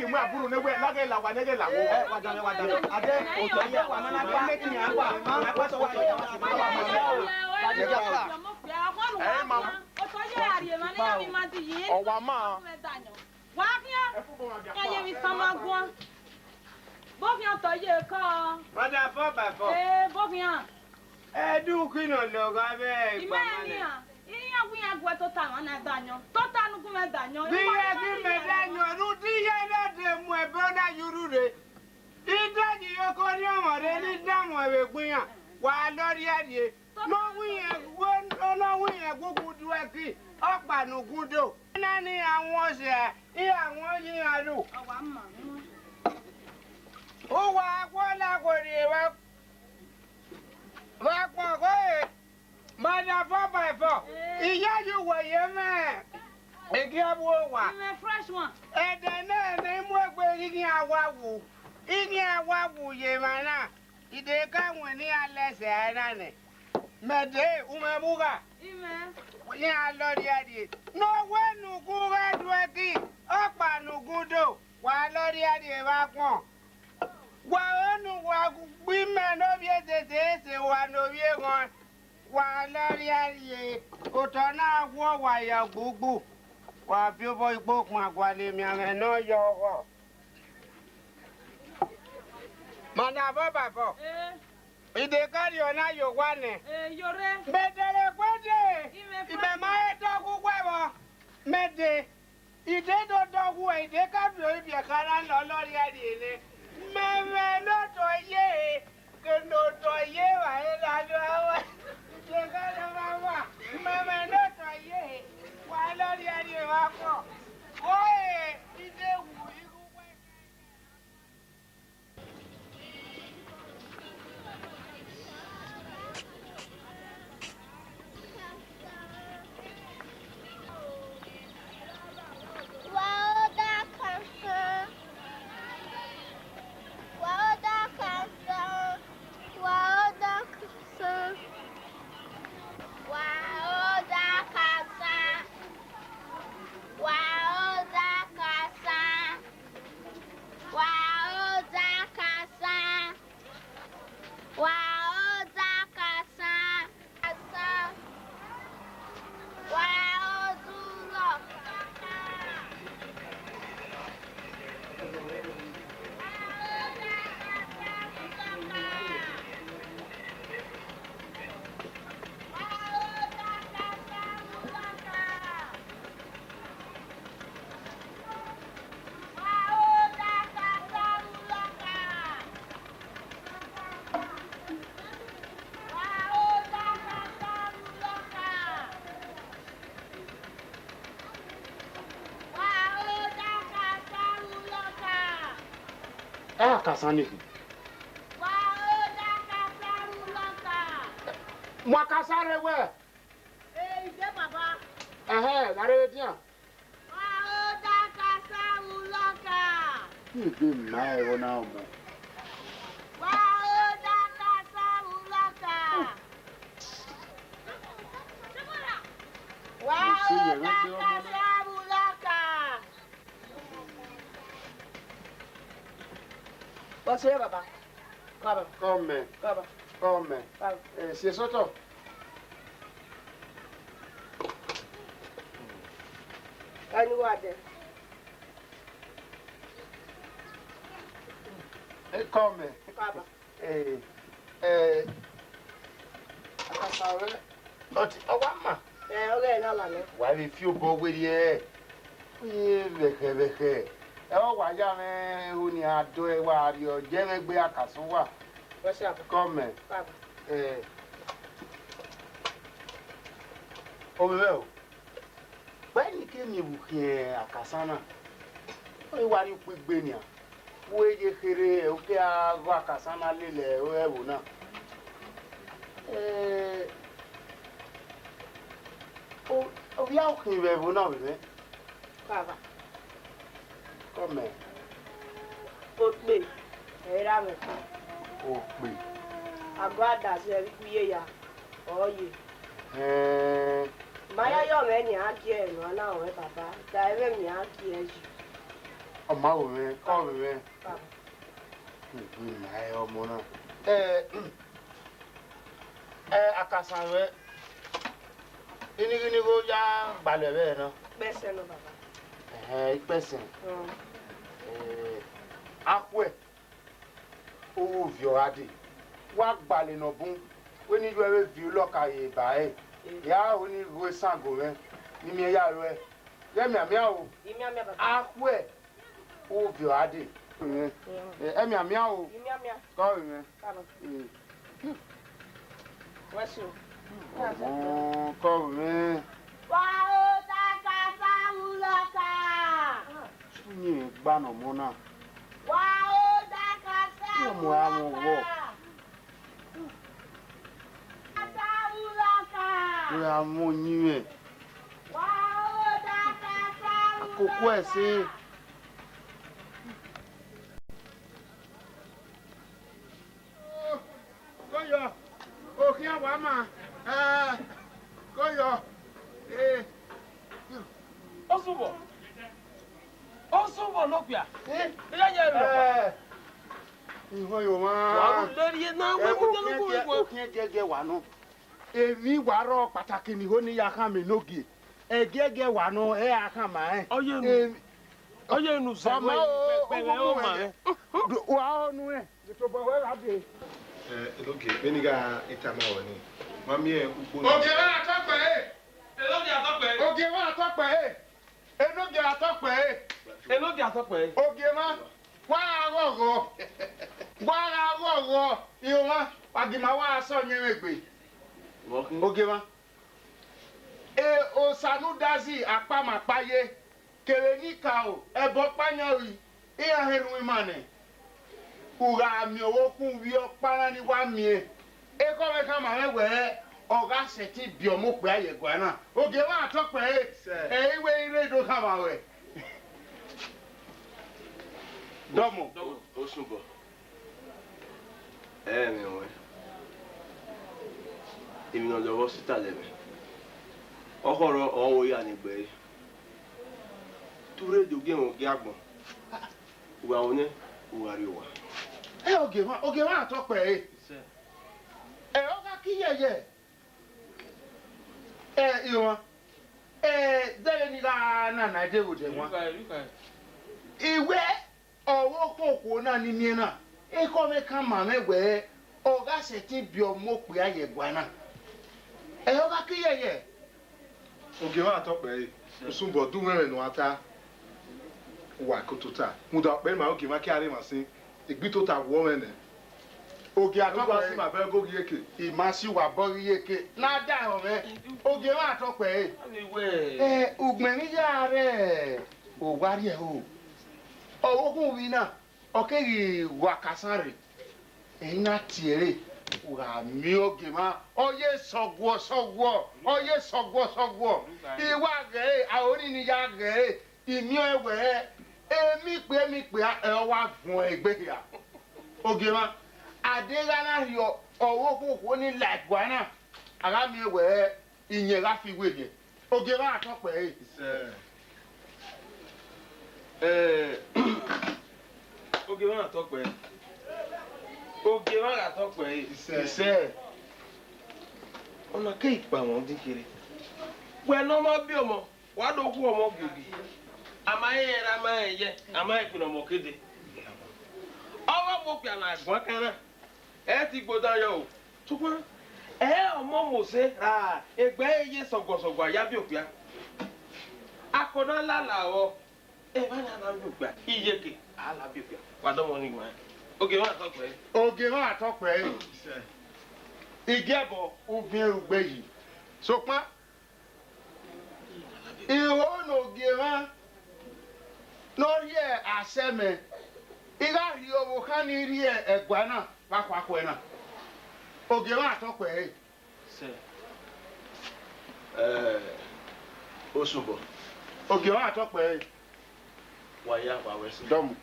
gie mu aburro ne wẹ, na ghẹ la owa, ne ghẹ la owa. Ẹ, wa danmwẹ, wa danmwẹ. Adẹ, otọ ye, wa ma na gba make iran gba. Ma gba sẹ wa ye, wa ma gba. Ẹ, ma. Otọ ye a rhie emwa ne iran ma di yi. Ọ wa ma. Wa khian. Ẹ fu bọ ma dia. Ka ye vbe isan ma guan. Bọ khian otọ ye kọ. Mother four by four. Ee, bọ khian. Ẹdun khin ne ọ lọgha vbe ikpama nẹ. Imẹ nian, iran gu iran guẹ tota mwa na da yọn. Tota ne u gu mwẹ da yọn. Ghi iran gu mẹ da yọn, rhunmwuda iran na de mu ẹbọ na ye urhu rre. I da yi oko rhiọnmwọ rre, ne I da mu ẹvbe egbe iran, wa lọ rhie rrie. Ne ọ wu iran gu, ne ọ wu iran gu gu do ẹki, ọkpa ne u gu do. Na ne iran wọn sẹ, iran wọn ye iran ru. Ọ wa ma wọn. Uwa akhuọla werriẹ vbe, vbe akpọn ghe, Mother four by four. Eh. Iyayi uwẹ ye mwẹ, egiẹvbo owa. Imẹ fresh one. Ẹdẹ nẹ ne I mu egbe ghi khian wa wu, I khian wa wu ye emwa na. I de ka wẹ ne iran lẹsẹ a na nẹ. Mẹ de, u mwẹ vbe ugha? Imẹ. Iran lọ rhie rrie. Ne ọ wẹ ne u gu ghẹ do ẹki, ọkpa ne u gu do, wa lọ rhie rrie vbe agbọn. Wa ro ne uwa gbe imẹ ne ovbi esese ese, wa ne ovbi eghọn, wa lọ rhie rrie, otọ na wọ wa ya ogbugbu, wa viọ obọ ikpokpan gualọ emianmwẹ ne ọ yọ ọghọ. Mother four by four. Eh. I de ka rhie ọna ye owa nẹ. Eh, yo rre. Mẹ dẹlegbe dee, I mwẹ imẹ ma he dọghe uwẹ vbọ, mẹ dee. I de do dọghe uwẹ, I de ka viọ ibiẹka na ne ọ lọ rhie rrie nẹ. Mẹ mwẹ ne otọ ye, ke ne otọ ye evba ẹre na do aro. I de ka rhie ọna vba, mẹ mwẹ ne otọ ye, wa lọ rhie rrie vbe agbọn. Oi, I de wu igho uwẹ. Ẹ Akasan ni khin. Wa ro da Akasan ru lọka. Mu Akasan rre wẹ. Ee, ide baba. Ẹhẹn, gha rre vbe dian. Wa ro da Akasan ru lọka. Ide ma ẹvbo na ọmọ. Wa ro da Akasan ru lọka. Wa ro da Akasan ru lọka. Baba. Come. Come. Come. Eh, si eso to. Ani wa de. Eh, come. Baba. Eh, eh, Akasan rẹ, but ọ wa ma. Ẹ, ọ ghẹ na la nẹ. Wa vbe fi obọ werriẹ. Vbe vbe ẹkhẹ vbe ẹkhẹ. Ẹ, ọ wa ya mwẹ hu ni a do ẹ wa rrie ọ, jẹ mwẹ gbe Akasan uwa. Wẹ si abọ. Come. Baba. Eh. Ovbi mwẹ o. Gba eni ke miẹn vbe ukhiẹn Akasan na, ọ wa rrie ukpo igbe nian. Wẹ ye kherhe, u ke a ghe Akasan na lele ẹvbo na. Eh, o, ovbi a khin vbe ẹvbo na vbe mwẹ. Baba. Come. Okpe, ẹ i ra mwẹ okpe. Okpe. Agbada zẹ vbe ikun iye ya, ọ ye. Ẹn. Ma ya yọ mwẹ nian gie nọ na ruẹ baba, da ẹmwẹ nian gie yi. Ọ ma vbe mwẹ, ọ vbe mwẹ. Baba. Ẹ, ma ẹ ọmọ na. Ẹ, ẹ, Akasan ruẹ, inigho inigho ya gbalẹ vbe ẹre na. Ikpẹsẹn nọ, baba. Ẹhẹn, ikpẹsẹn. Hmm. Ẹ, akhuẹ, ovbi ovbi ọ gha dee, wa gbalẹ ne ọ bun, wẹ ne I yu ẹre vbe viọ ulọka ye eba ẹre, ya ho ne I gho esango mwẹ, ne I miẹn ya ruẹ. Ghẹ mianmian o. I mianmian, baba. Akhuẹ, ovbi ovbi ọ gha dee. Ẹ, ẹ mianmian o. I mianmian. Kọ vbe mwẹ. Kọ nọ. Ẹ. Wẹ so. Ọmọ, kọ vbe mwẹ. Wa ro da Akasan ru lọka. Sunu gba ne ọmọ na. Wa ro da Akasan ru lọka. Ọmọ a mwẹ ọghọ. Akasan ru lọka. Wẹ a mwẹ oyin mwẹ. Wa ro da Akasan ru lọka. Akoko ẹse. Koyọ, okhian wa ma, eh, Koyọ, eh. Osunbọ, Osunbọ ne okpia. Eh? Iye ye rọ. Eh. Ihwo yo ma. Wa ru lẹrriẹ na, wẹ mu dẹnu ku wẹ. Okhian gẹgẹ wa nọ. Emwi wa rrọọ kpataki ne I ho ne I ya khama enogie. Ẹgiẹgiẹ wa nọ, ẹ a khama rẹn. Ọ ye nu. Emwi Ọ ye nu sẹ wẹ, o, wẹ, wẹ, o, o, ma o, rẹ. Do, wa ọ nu rẹn. Tobọ wẹ gha dee. Eh, enogie, vbene I gha tama ruẹ nii, ma miẹn ugbo na. Ogie mwa tọkpẹ ẹre. Enogie a tọkpẹ ẹre. Ogie mwa tọkpẹ ẹre. Enogie a tọkpẹ ẹre. Enogie a tọkpẹ ẹre. Ogie mwa, wa gha ghọghọ. Wa gha ghọghọ. Iran, wa gi ma wa sẹ ọyẹnmwẹ egbe. Ogie mwa. E, osa ne u da zẹ akpama ọkpa ye, kevbe ne I ka ro, ẹbọ ọkpa yan ri, iran hẹ ne u ima nẹ. U gha miẹn ọvbokhan uvbi ọkpa na ni wa miẹn, ekhọe mwẹ khama mwẹ wẹẹ, ọ gha sẹtin biẹ ọmọ okpia ye ẹguae na. Ogie mwa tọkpẹ ẹre, sir, ẹ i wẹ I rre do khama ruẹ. Dọmọ. Osunbọ. Ẹ mwẹ ruẹn, emwi ne ọ lọghọ sita lẹ mwẹ, ọ khọrọ ọ ro ya ne egbe ẹre. Te u rre do gie mwẹ ogie agbọn, u gha ro nẹ, u gha rrie owa. Ẹ, ogie mwa, ogie mwa tọkpẹ ẹre. Ẹ, ọ gha ke yẹyẹ. Ẹ, Iran, ẹ, dẹghe ne I gha na na deghẹ odẹ wan. I wẹ, ọvbokhan okhuo na ni miẹn na, ekhọe mwẹ khama mwẹ wẹẹ, ọ gha sẹtin biẹ ọmọ okpia ye ẹguae na. Ẹ, ọ gha ke yẹyẹ. Ogie mwa tọkpẹ ẹre, Osunbọ, du mwẹ ẹmwẹ ne u gha ta, uwa ke tota. Rhunmwuda okpẹ ne ima ogie mwa ke a rre emwa sin, egbe tota wọọ mwẹ nẹ. Ogie a tọkpẹ ẹre. Ma bẹghe ogie eke. I ma si uwa bọghe iyeke ne a da ẹre mwẹ. Ogie mwa tọkpẹ ẹre. Ẹ, ugbẹn ne I ya rre owa rrie ẹro. Ọvbokhan uvbi na, Ọ keghi ghọ akasan rre, ẹre na tie ẹre, u gha miẹn ogie mwa, ọ ye sọguọ sọguọ, ọ ye sọguọ sọguọ. I wa ghẹ ẹre, aro nii ne I ya ghẹ ẹre, I miẹn ọẹn wẹẹ, emikpia emikpia ẹre ọ wa vuọn egbe hia. Ogie mwa, a deghẹ a na rhie ọvbokhan okhuo ni la ẹguae na, a gha miẹn wẹẹ, iyẹn gha fi werriẹ. Ogie mwa gha tọ kpẹre. Sir. Eh, ogie mwa gha tọ kpẹre. Ogie mwa gha tọ kpẹre. Sir. Sir. Ọna ke ikpa wọn din kere. Wẹ ne ọ ma biẹ ọmọ, wa do khu ọmọ giogi. A ma rẹn ra, a ma rẹn yẹ, a ma rẹn kpenu ọmọ kede. Ọ gha mu okpia na guan kan na. Ẹ ti gbodan yọ o. Sokpan, ẹ ọmọ Mose ra egbe ẹre ye sọguọsọgua ya biẹ okpia. Akọ na lala vbọ, emwa na na biẹ okpia, iyeke a la biẹ okpia. Wa dọmọ ni guan. Ogie mwa tọ kpẹre. Ogie mwa tọ kpẹre. Igiẹbọ, u viẹn ugbe yi. Sokpan, I ho ne ogie mwa ne ọ rhie asẹ mẹ, I gha rhie ọvbokhan ni rhie ẹguae na vbe akhuakhuẹ na. Ogie mwa tọ kpẹre. Sir. Eh, Osunbọ. Ogie mwa tọ kpẹre. Wa ya, wa wẹ sẹ. Dọmọ.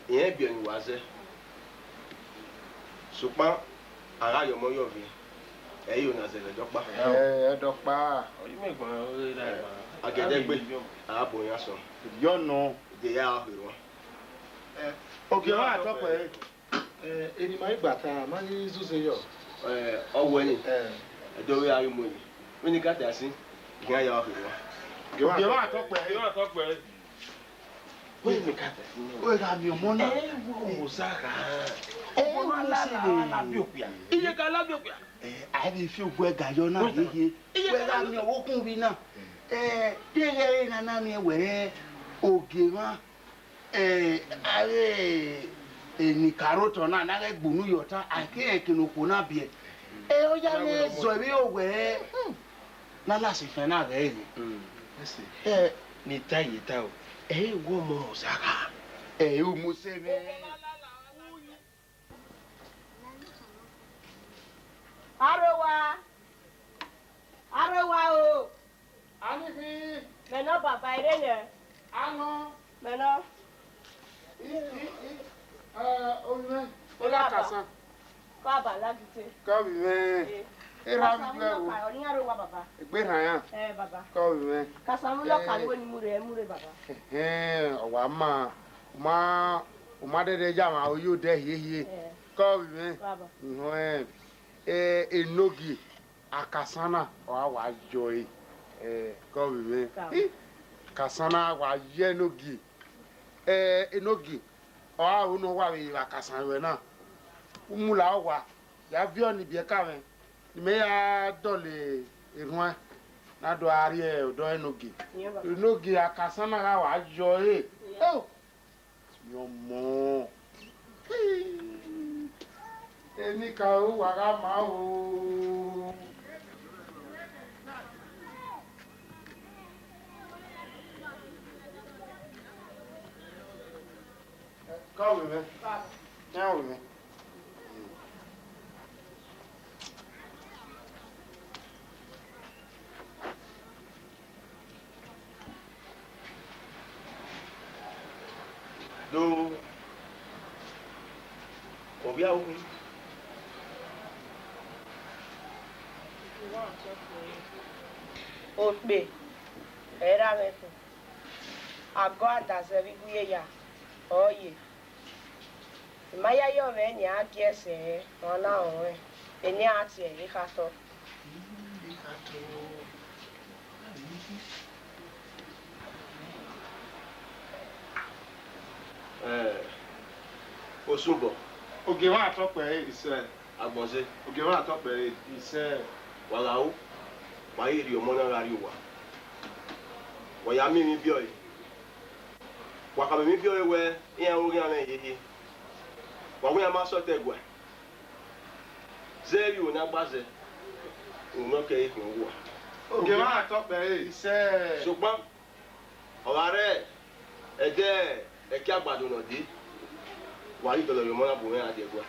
Irẹn biẹ ne uwa zẹ. Sokpan, a gha ye ọmọ yọ viẹ, ẹ i re ọna zẹ vbe ẹdọkpa. Ẹ, ẹdọkpa. Ọ yi mẹ gbọn, ọ ghi ra gbọn. A gẹdẹ gbe, a gha bu iran sọn. Yọ nọ. De ya ọ kherhe wan. Ogie mwa tọ kpẹre. Eh, eni ma i gba ta, ma ghi zuze yọ. Eh, ọ wẹ ni. Eh. Ẹdẹ ọvbehe a ghi mu ẹre. Vbene I ka ta sin, I khian ya ọ kherhe wan. Ogie mwa tọ kpẹre. Ogie mwa tọ kpẹre. Wẹ mẹ ka ta. Wẹ gha miẹn ọmọ na. Ẹ wo Osa kha. Ẹ wo Osa kha. Iyeke a la biẹ okpia. Ẹ, a vbe fi ogun ẹga yọ na hiehie. Wẹ gha miẹn ọvbokhan vbe na. Ẹ, deghẹ ẹre na na miẹn wẹẹ ogie mwa, ẹ, avbe eni ka rre otọ na, na ghẹ gbunu yọ ta, a i ke rẹn eke ne okhuo na biẹ. Ẹ, ọ ya mwẹ zọ vbe owẹ, hmm, ne a lase fian na ghẹ re. Ẹ, ne I ta ye ta o, ẹ i re wẹ ọmọ Osa kha. Ẹ, u mu sẹ mwẹ. Arowa, arowa o. Ani khin. Mẹ nọ baba, ire yẹn. Anọ. Mẹ nọ. I, i, i, eh, ovbi mwẹ. Baba. Kasan. Baba, lagite. Kẹ ovbi mwẹ. Eh. Erha Kasan vbe ẹ o. Ọ ni arowa baba. Egbe erha yan. Eh, baba. Kẹ ovbi mwẹ. Kasan vbe ọ ka ni wẹ ne I mu rre, mu rre baba. Ẹhẹn, ọ wa ma, u ma, u ma dẹdẹ ya mwa, u yo dẹ hiehie. Eh. Kẹ ovbi mwẹ. Baba. Ihọn, eh, eh, enogie. Akasan na, ọ gha wa yọ ẹre, eh, kẹ ovbi mwẹ. Ka. Hi, akasan na wa yẹ enogie. Eh, enogie, ọ gha ru ne ọ wa vbe vbe akasan ruẹ na. U mu la owa, ya viọ ni biẹ ka mwẹ, ne imẹ ya dọlọ erhuan, ne a do gha rrie odọ enogie. Enogie, akasan na gha wa yọ ẹre. Eo! Miẹn ọmọ. Eni ka ru wa gha ma o. Ka wẹ mwẹ. Ka wẹ mwẹ. Do, ovbi a ru khin. Okpe, ẹ i ra mwẹ fo. Agọ a da zẹ vbe igue ya, ọ ye. I ma yayi ọmwẹ ne iran gie ẹsẹ, ọ na rẹn, eni a tie ẹre khatọ. Ẹ, Osunbọ. Ogie mwa tọ kpẹre. Isẹ. Agbọnze. Ogie mwa tọ kpẹre. Isẹ. Wa gha ru, wa ghi rhie ọmọ na gha rrie owa. Wa ya miẹn emwi biẹ ọre. Wa khama emwi biẹ ọre wẹẹ, iran ru oghian mwẹ hiehie. Wa wẹ iran ma sọtẹ guẹ. Zẹ vbe iro ne a gba zẹ, unu nọ kẹ i khian owa. Ogie mwa tọ kpẹre. Isẹ. Sokpan, ọ gha rre ẹdẹ ẹki agbado ne ọ dee. Wa ghi dọlọ ye ọmọ na bu mwẹ a die ẹguae.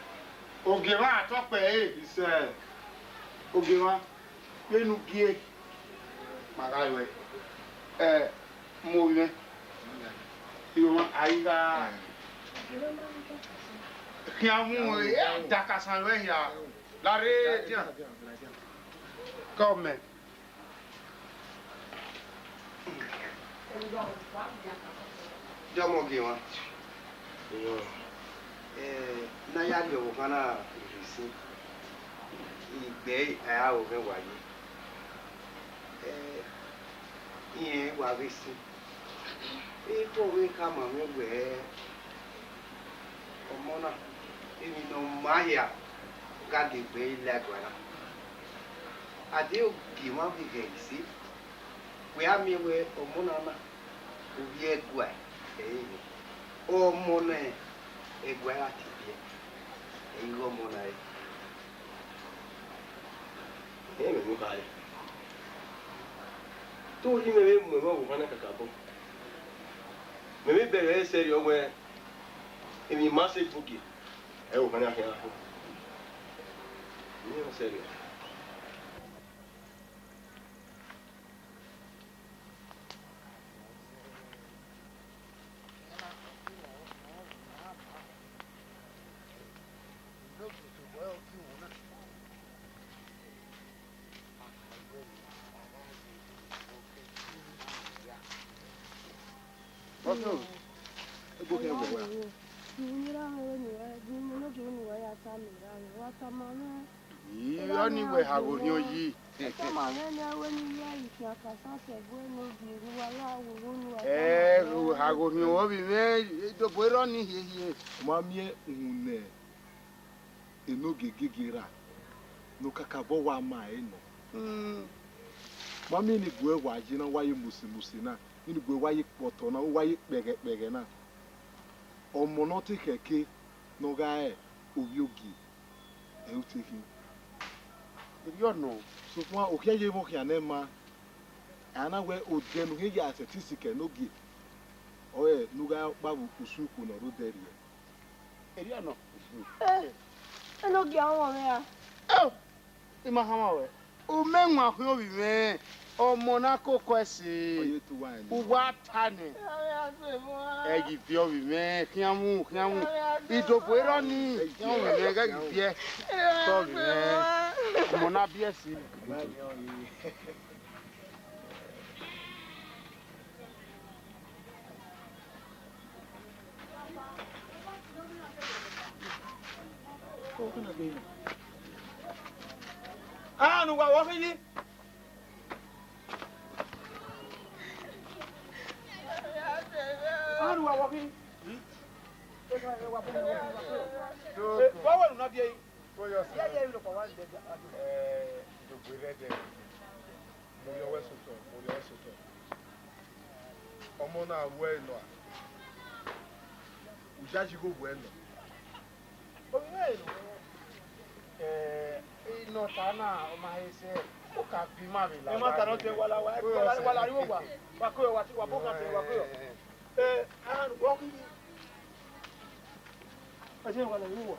Ogie mwa tọ kpẹ ẹre. Isẹ. Ogie mwa, vbene u gie, ma gha ruẹ. Ẹ, mu ovbi mwẹ. Irẹn ọmọ, a i gha khian mu, ẹ, dakasan ruẹ hia. Larre, dian. Come. Dọmọ gie mwa. Eh, ne a ya rhie ọvbokhan na rhie sin, igbe a ya ro mwẹ wa ye. Eh, irẹn wa vbe sin. Ekhọe vbe khama mwẹ wẹẹ, ọmọ na, emwi ne ọ ma hia gha degbe la ẹguae na. A deghẹ ogie mwa vbe ghẹ ise, wẹ a miẹn wẹẹ ọmọ na na, ovbi ẹguae ẹre nọ. Ọmọ ne ẹguae gha tie biẹ, ẹ i ghe ọmọ na re. Ẹmwẹ ne u khare. Te u rhie imẹ vbe mu ẹmwẹ ọvbokhan na kakabọ. Mẹ vbe bẹghe ẹre sẹrriọ wẹẹ, emwi ma sẹ gbe ogie, ẹvbo ọvbokhan na khian khin. Emwi ma sẹrriọ. Ọtẹn, egbe okhian wẹ wa. Ii, ọni wẹ ha ghe orhiọn yi. Ẹ, ha ghe orhiọn ovbi mwẹ, idobo erha ọnii hiehie. U ma miẹn uhunmwu ne enogie gege ra, ne ọ kakabọ wa ma ẹre nọ. Ma miẹn ne igue wa ye na, wa ye mose mose na, ne igue wa ye kpọtọ na, wa ye kpẹghẹkpẹghẹ na. Ọmọ ne ọ te khẹke ne ọ gha re ovbi ogie, ẹ i te khin. Erriọ nọ. Sokpan okhian ye mwẹ okhian ne ma, a na wẹẹ odẹ ne u khin ya sẹtin sikẹ enogie, ọre ne u gha kpao vbe usun ikhuo ne ọ rre odẹ rriẹ. Erriọ nọ. Enogie ọmọ mwẹ ra? Eo, I ma hanmwa ruẹ. U mẹ wan khian ovbi mwẹ, ọmọ na koko ẹse. U wa ta nẹ. Ẹ ghi viẹ ovbi mwẹ, khian mu, khian mu. Idobo erha ọnii, khian ovbi mwẹ, ghẹ ghi viẹ. Tọ ovbi mwẹ, ọmọ na biẹ ẹse. Anu wa wọ khin yi. Anu wa wọ khin. Wa wẹ unu na biẹ yi. Ye ye ilo pa wa de. Eh, do gbe rẹ dẹ. Mo yọ wẹ sotọ, mo yọ wẹ sotọ. Ọmọ na ruẹ nọ a? U yayi igho wẹ nọ. Ovbi mwẹ ro, eh, inọta na, ọ ma he sẹ, u ka bi ima vbe la. Ẹ ma ta nọ te wa la, wa, wa la, wa la ri wa, wa ko wa, wa bo kan te wa ko. Eh, a ru wa ki. Ẹ jẹ wa la ri wa.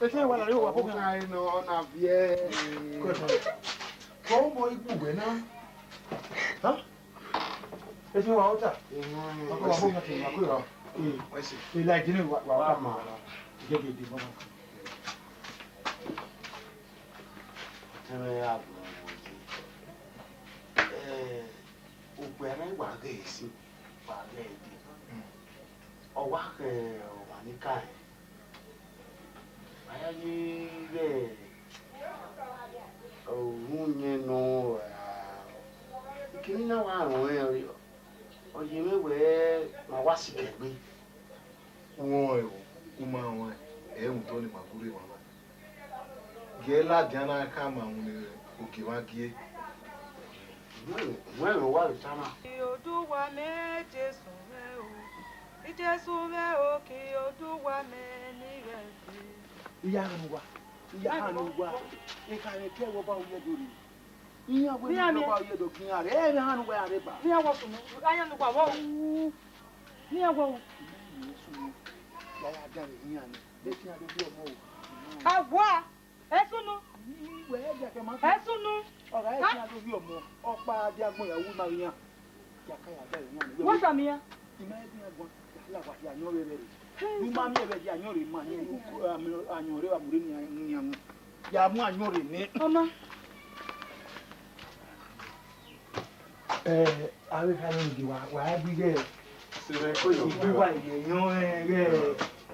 Ese wa la yo wa ko kan. Ọna viẹ. Ko mo igbu wẹ na. Ha? Ese wa ota. Wa ko wa ko kan, wa ko yo. Eh. Ese. E la jini wa, wa ka ma. Gege de mo. Tẹmẹ ya gbọ. Eh, okpia na wa ghe esi, wa ghe ede. Ọ wa khẹ ọmwa ni ka rẹn. A ya ye ighẹ uhunmwu yẹn nọ ra, kevbe na wa rọnrẹn, ọ ye mwẹ wẹẹ ma wa sikẹ egbe. U rọnrẹn o, u ma rọnrẹn, ẹ i rẹn utọ ne ima gu rre emwa na. Gie ladian na khama uhunmwu ne ogie mwa gie. Wẹ ne uwa vbe tama. Ki Oduwa mẹ, Jesu mwẹ o, Jesu mwẹ o, ki Oduwa mẹ ni ghẹ dee. I ya hanu uwa, I ya hanu uwa, I khare ke ẹvbo ọba Uhiẹdo rre. Iran wẹ ne ọba Uhiẹdo gie iran rre, ẹ i mwẹ hanu uwa iran rre ba. Ne iran wọ sunu, a ya ne uwa vbọ. Iran wọ. Ima i sunu, ya ya da vbe iran ni. De khian do viọ ọmọ o. Awa, ẹ sunu. Wẹ ẹ dia kẹ ma. Ẹ sunu. Ọ gha ẹ khian do viọ ọmọ. Ọkpa dia agbọn ya wu ima vbe iran. Ya ka ya da vbe iran ni. Wẹ sami iran. Ima i khian guan. Ya la wa ya yọn vbe vbe re. Hey, du ma miẹn vbe ya yọn re ma yọn. Ayọn re wa mu re ni, ni, ni. Ya mu ayọn re nẹ. Ọma. Eh, avbe khama ne wa, wa gha gbe ighe. Sẹmwẹ ko yo. Ibu wa ye yọn, eh, ghe,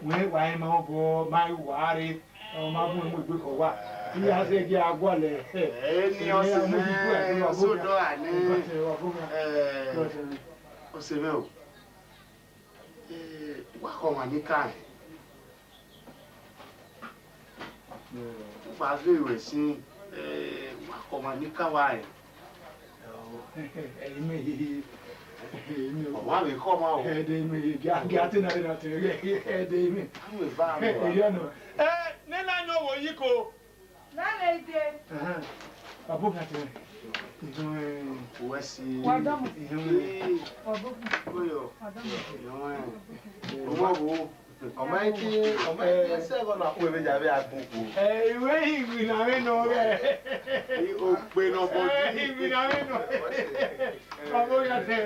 wẹ wa i ma obọ, ma i wa re, ọ ma bun mu egbe kọ wa. Iye a sẹ gie a gualọ, eh. Eh, ni ọ sẹ mẹ, so do a nẹ. Eh, ọ sẹ mẹ o. Eh, wa khọ ọmwa ni ka rẹn. Uwa ghe ruẹ sin, eh, wa khọ ọmwa ni ka wa rẹn. Ẹi mẹ, ẹi mẹ. Ọmwa vbe khọ ọmwa o. Ẹdẹ mẹ, gia, gia te na, te na, te, ẹdẹ mẹ. Anu eva anu a. Ẹyọ nọ. Eh, nena yọn wo yi ko. Na lele ide. Ahan. Baba, ọ gha tẹ. Ihun, eh. Uwẹ si. Wa dọmọ. Ihun, eh. Ee. Baba. Oyo. Wa dọmọ. Ihun, eh. Ọmọ wo? Ọmọ ẹki, ọmọ ẹki, eh, ẹsẹ ẹghọ na kue vbe ya vbe agbọn kpo. Eh, iwẹ iwinna mwẹ nọ rẹ. I okpe nọ bọ. Eh, iwinna mwẹ nọ. Baba, ọ gha tẹ.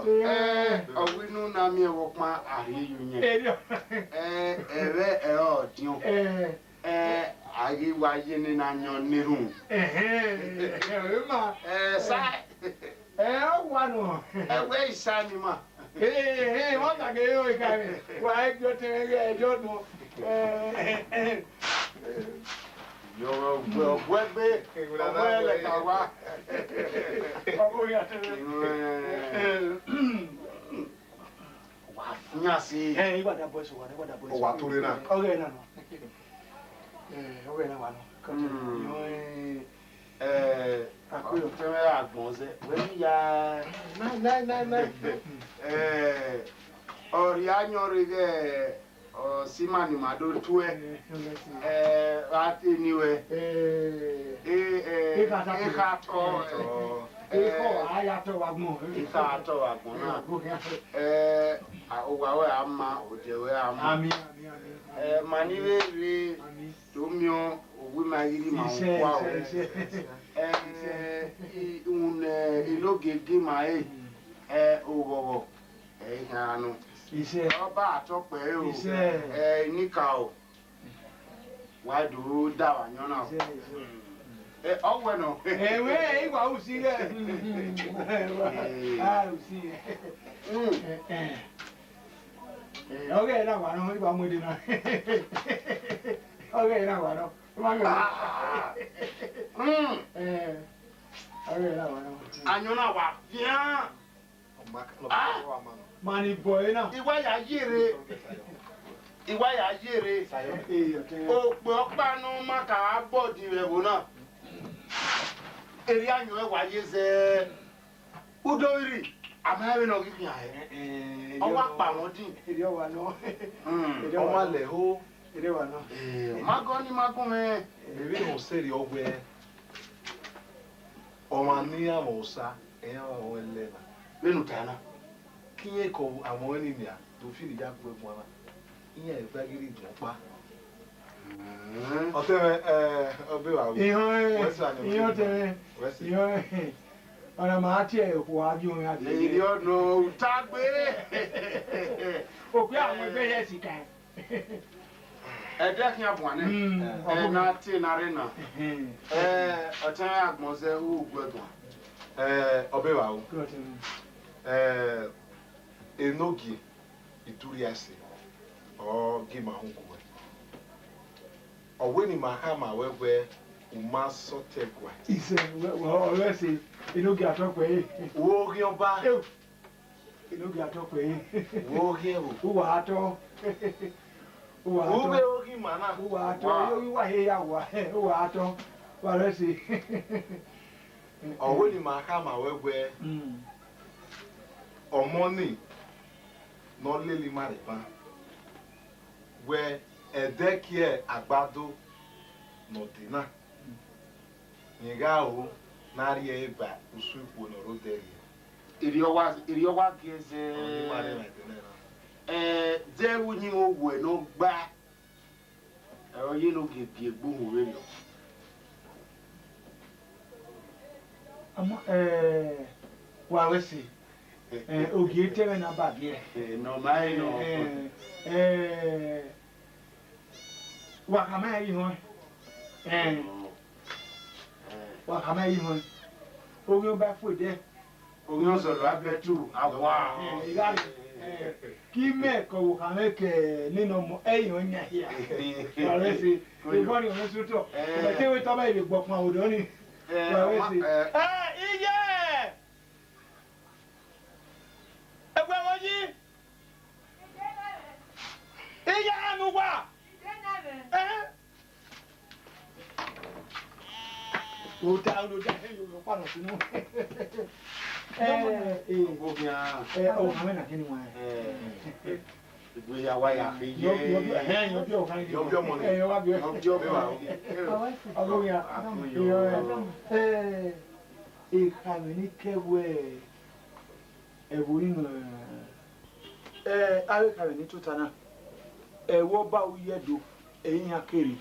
Eh, ọ wẹ inu na miẹn vbe ọkpa a rhie ye uyẹn. Erriọ. Eh, ẹvbo ẹre ọ diọn. Eh. Eh, a ghi wa ye nena yọn ne erhunmwu. Ẹhẹn, ẹ ma. Eh, sa. Eh, ọ wa nọ. Ẹ wẹ isa ni ma. Eh, eh, ọ ta ke yo ika ni. Wa e jọ tẹ ghe ẹjọ nọ. Eh, eh, eh. Yọ, ọgbẹ, ọgbẹ gbe. Ọgbẹ lẹ ka wa. Ọgbẹ ya tẹ. Eh. Wa fian si. Eh, I wa da bọ ẹse, wa da, I wa da bọ ẹse. Ọ wa to rre na. Ọghẹ na nọ. Eh, ọghẹ na wa nọ. Mm. Yọ, eh, eh, akpẹrẹ ọtẹn mwẹ gha gbọn zẹ. Wẹ ni ya. Na, na, na, na. Eh, ọ rhie ayọn rre ghẹ, ọ si ima ni ma do tuẹ. Eh, eh, vbe a te ni ruẹ. Eh, eh, eh, ekha ta ekha tọ. Ekha a ya tọ vbe agbọn. Ekha a tọ vbe agbọn na. Eh, a, owa ruẹ a ma, odẹ ruẹ a ma. Ami, ami, ami, ami. Eh, ma ni vbe rre, ami, do miẹn owa ima ghi rre ima. Isẹ, ukua isẹ, o. Isẹ. Eh, i, une, enogie gi ima re, mm, eh, oghọghọ, eh, ikhan nọ. Isẹ. Ọba atọ kpẹre o. Isẹ. Eh, inika o. Wa do da vbe ayọn na o. Isẹ, isẹ. Eh, ọ wẹ nọ. Ẹwẹ, I wa usi rẹ. Eh. A usi. Mm. Eh, ọghẹ na wa nọ, I wa mu ede na. Ọghẹ na wa nọ. Ọ ma gẹ. Ah. Mm. Eh, ọghẹ na wa nọ. Ayọn na wa fian. Ah! Ma ni bọ ẹre na. I wa ya yere. I wa ya yere. Okpia ọkpa ne ọ ma ka bọ di vbe ẹvbo na. Erriọ ayọn ẹre wa ye zẹ. Udo rhirhi, a ma rẹn vbene ọ ghi khian hẹ. Eh, eh, ọ wa kpa mwẹ ọdin. Erriọ wa nọ. Hmm. Erriọ wa nọ. Ọ ma lẹ ho. Erriọ wa nọ. Eh, ọ ma gọ ni ma gun mwẹ. Emwi ne ọ sẹrriọ wẹẹ, ọmwa ne iran mwẹ Osa, iran mwẹ ẹlẹ na. Vbene u ta na. Ke irẹn ke avọnmwẹ ni nian do fi ne ya gu ẹguan na, iran eva ghi rhie idiọn ọkpa. Ọtẹn mwẹ, eh, ọbe vbe aro. Ihọn, eh, wẹ sẹ anẹ ihọn ọtẹn mwẹ. Wẹ sẹ. Ihọn, eh, ọna ma tie okhuo a gie ọnrẹn a dee. Erriọ nọ, u ta gbe. Okpia mu egbe hẹ sika. Ẹdẹ khian buan nẹ. Mm, ẹ na tie na rre na. Hmm. Eh, ọtẹn mwẹ agbọn zẹ, u gu ẹguan. Eh, ọbe vbe aro. Good afternoon. Eh, enogie, idurria ẹse, ọ gie ima uhunmwu guẹ. Ọ wẹ ne ima khama ruẹ wẹẹ, u ma sẹ ọtẹn guan. Isẹ, wẹ, wẹ, ọ rẹ ẹse, enogie atọ kpẹre. Wo ghian ọba. Eu. Enogie atọ kpẹre. Wo ghian ẹvbo. Uwa atọ. Uwa atọ. U vbe ro ghi ima na? Uwa atọ. Wa. Yo, uwa he ya wa. Uwa atọ. Wa rẹ ẹse. Ọ wẹ ne ima khama ruẹ wẹẹ, mm, ọmọ nii ne ọ lele ima rre ban, wẹẹ, ẹdẹ kie agbado ne ọ dee na, rẹn gha ru ne a rhie ẹre ba usun ikhuo ne ọ rre odẹ rrie. Erriọ wa, erriọ wa giẹ zẹ. Ọ ni ma rre ẹmwẹ ẹdẹ nẹ na. Ẹ, de vbe uyinmwẹ owẹ ne ọ gba, ẹ, ọ ye ne ogie gie egbe uhunmwu vberriọ. Ama, ẹ, wa ru ẹse. Ẹ, ogie te mwẹ na ba giẹ. Ẹ, nọ ma rre nọ. Ẹ, ẹ, wa khama ẹre ihọẹn. Ẹ, wa khama ẹre ihọẹn. Oghian ọba fu ẹdẹ. Oghian ọzọla bẹtu awa. Ẹ, ighare. Ẹ, ke imẹ ke ọvbokhan mwẹ ke nene ọmọ, ẹ i họn yan hia. Wa ru ẹse. Ebọ ni ọmọ sotọ. Ẹ. Mẹ te wẹ tọ mẹ ivbe gbọkpan odọ ni. Ẹ, wa ru ẹse. Ẹ. Ẹ, iye! Ẹwẹ vbe yi? Iye, anu wa. Ẹ? Oda, oda, he yo yo pa no sunu. Ẹ, ẹ, ọgọ khian. Ẹ, ọmọ na kini wa. Ẹ. Igbe ya wa ya khe ye. Yọ, yọ, ẹhẹn, yọ bi ọmọ ni. Yọ bi ọmọ ni. Ẹ, yọ wa bi. Yọ bi ọmọ ni. Ọgọ khian. Ẹ, ekhaemwi ni kẹ wẹ, ẹvbo rinmwian. Ẹ, avbe ekhaemwi ni tota na, ẹvbo ọba Uyẹdo, ẹ i iran kere.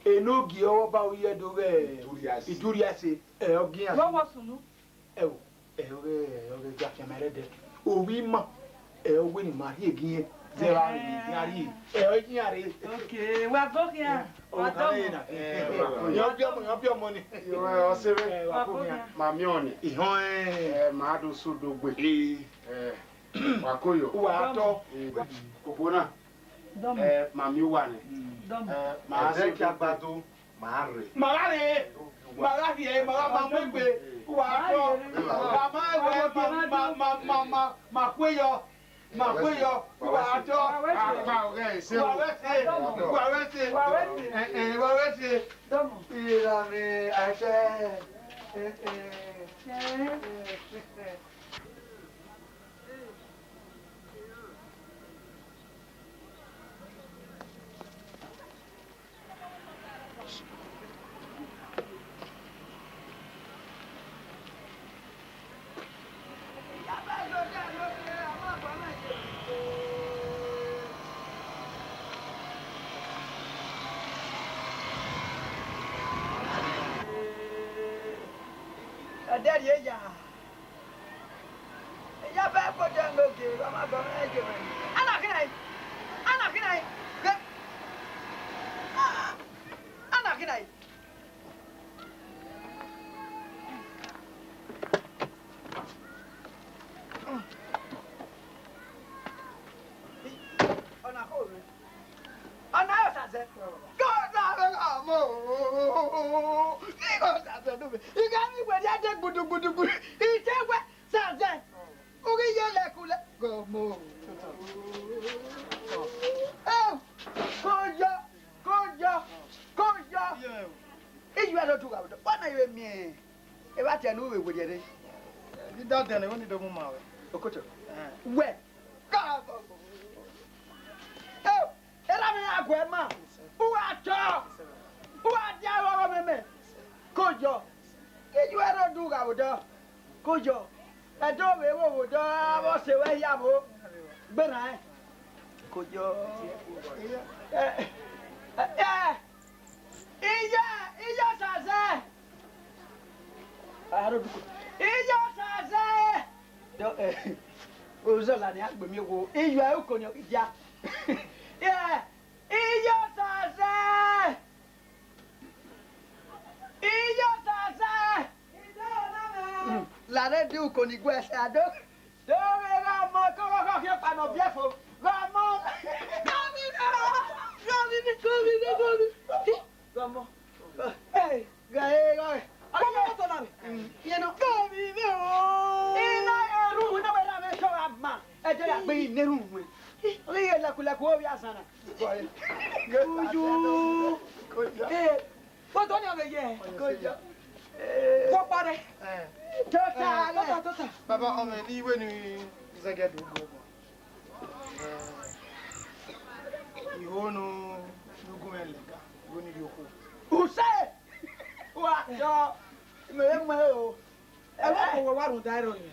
Enogie ọba Uyẹdo ghe Iduriase. Iduriase, ẹ, ọ gi iran. Wẹ wọ sunu? Ẹo, ẹ ọghe, ẹ ọghe, ẹ gia fian ma rre ẹdẹ. Ovbi ima, ẹ ọ wẹ ne ima rhie gie irẹn, zẹ vbe a rhie gie iran rhie, ẹ ọ gie iran rre. Ok, wa gọ khian. Wa dọmọ. Yọ bi ọmọ, yọ bi ọmọ ni. Ọ sẹ vbe. Ẹ, wa gọ khian. Ma miẹn ọnii. Ihọn ẹ. Ẹ, ma do sẹ odogbe. Ẹ, wa ko yo. Uwa tọ. Ẹ, obo na. Dọmọ. Ẹ, ma miẹn uwa nẹ. Dọmọ. Ẹ, ma sẹ odogbe. Ma rre. Ma gha rre, ma gha rhie, ma gha ma mu egbe, uwa tọ, gha ma wẹ ma, ma, ma, ma, ma, ma kue yọ, ma kue yọ, uwa tọ. Akpa ọghẹ ẹse o. Uwa wẹ ẹse, uwa wẹ ẹse. Ẹ, ẹ, uwa wẹ ẹse. Iye gha mwẹ ẹse. Ẹ, ẹ. Ẹdẹ rhie ya. Iya bẹ kpotọ ẹn oge, ọ ma gọ mwẹ je mwẹ. Ana khin nae? Ana khin nae? Ghe. Ah, ana khin nae? Ọna kho mwẹ. Ọna ọsa zẹ. Gọdọ vbe gha mọ. Igho ọsa zẹ do mwẹ. Ighe mi wẹ dia de gbudugbudugbu. Ite wẹ. Sazẹ, u ghi ye lẹkulẹ gọmọ. Ẹ, kojọ, kojọ, kojọ. Iye o. Iye ẹre do gha vbe odọ. Wa na vbe miẹn evba tie ne u vbe werriẹ rre. Ẹ, I da dẹn ne wẹ ne I do mu ma ruẹ. Okoto. Ẹ. Wẹ. Ka. Ẹ, erha mwẹ gha guẹ ma. U gha tọ. U gha dia ẹre ọghọ mwẹ mẹ. Kojọ. Iye ẹre do gha vbe odọ. Kojọ, ẹdẹ ovbe vbe odọ, avbe ọse ruẹ hia vbo, gberra rẹn. Kojọ. Ẹ, ẹ, ẹ, iye, iye Sazẹ. Aro duko. Iye Sazẹ. Dọ, ẹ, ozọla ni a gbe miẹn wo, iye uko ni ọ ghi dia. Ẹ, iye Sazẹ. Iye Sazẹ! Lare de uko ni gu ẹse ado. Do vbe gha mọ kọghọghọ khian ọkpa ne ọ viẹ fo. Gha mọ. Gha mọ. Hey, gha, gha, gha. Ọmọ mọtọ na rre. Iye nọ. Gha vbe vẹ o. Ina erhunmwu na wẹ ra mwẹ sọ gha ma. Ẹdẹ ya gbe ne erhunmwu. Ọ ghi ghe lẹkulẹku ovbi azan na. Uyu. Eh, kpọdọ ni ọ vbe ye. Kojọ. Eh. Kpọkpa rẹ. Eh. Tota, eh, rẹ. Tota, tota. Baba, ọmọ ni iwe ni zẹgẹ do go. Eh, iho nu, nu gun ẹlẹga, iho ni ri okhuo. Use! Wa yọ, mẹ mọ o. Ẹ wẹ kọ wẹ wa rhunmwuda ẹre ọyẹn.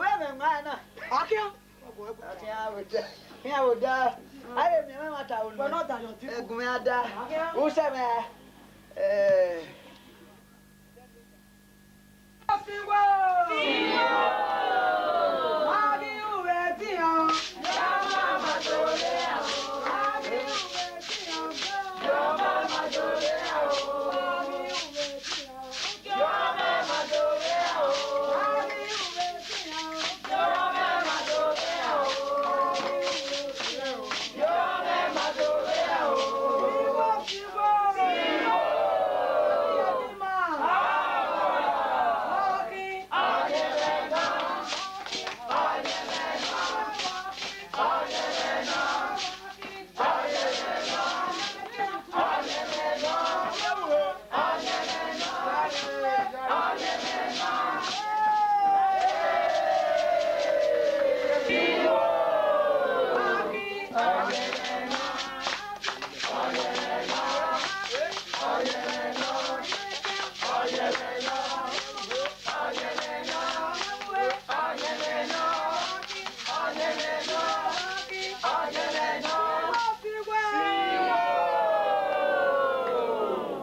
Uwẹ mwẹ nwa na. Akhian. Akhian vbe da. Akhian vbe da. Aye, miẹn mwẹ ma ta unu. Wẹ nọ da yọ ti. Ẹgun mwẹ a da. Akhian. Usẹ mwẹ. Eh.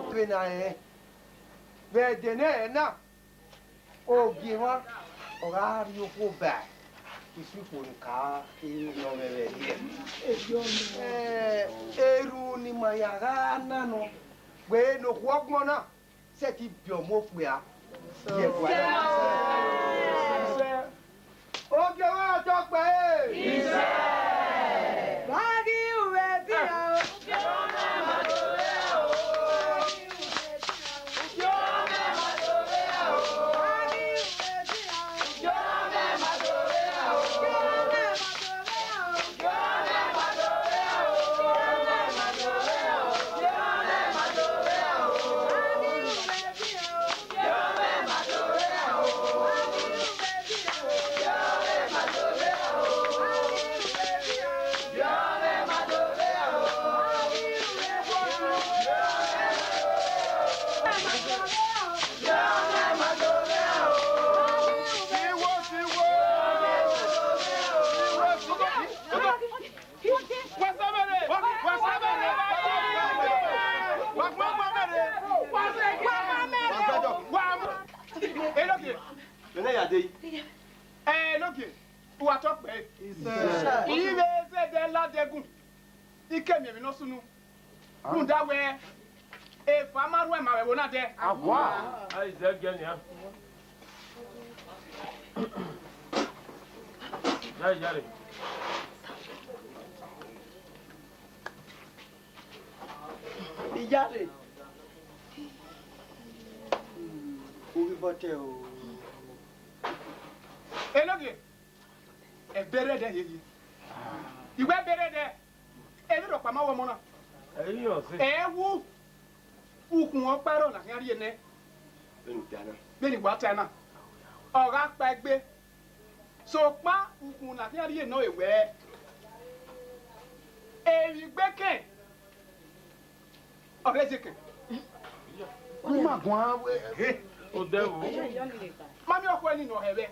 Vbe na rẹn, vbe ẹdẹ nẹ na, ogie emwa ọ gha rrie okhuo ba isu ikhuo ni ka kere ne ọ mwẹ vbe ẹdẹ. Eh, erhu ne ima ya gha na nọ, wẹ ne okhuo ọgbọn na sẹtin biẹ ọmọ okpia ye ẹguae. Ogie emwa tọ kpẹre. Wa ghi ru vbe biẹ o. I vbe zẹdẹ la adẹgun, I ke miẹn emwi ne ọ sunu. Rhunmwuda wẹẹ, efa ma rhuẹ ma vbe ẹvbo na dẹ. Awa. A i zẹ giẹ nian. Yare, yare. Iyare. Ovbi bọtẹ o. Enogie, ẹbẹrẹ dẹ hiehie. I wẹ ẹbẹrẹ dẹ. Emwi rhọkpa ma wẹ ọmọ na. Ẹ i yọ sẹ. Ẹ wu. Ukhun ọkpa ẹre ọna khian rhie nẹ. Vbene u ta na. Vbene I wa ta na. Ọ gha kpa egbe. Sokpan ukhun ne a khian rhie nọ e wẹẹ, emwi gbe kẹn, ọ rre ezi kẹn. U ma guan wẹ. Odẹ vbo? Ma miẹn ọkhuẹ ni ne ọ hẹ vbẹ.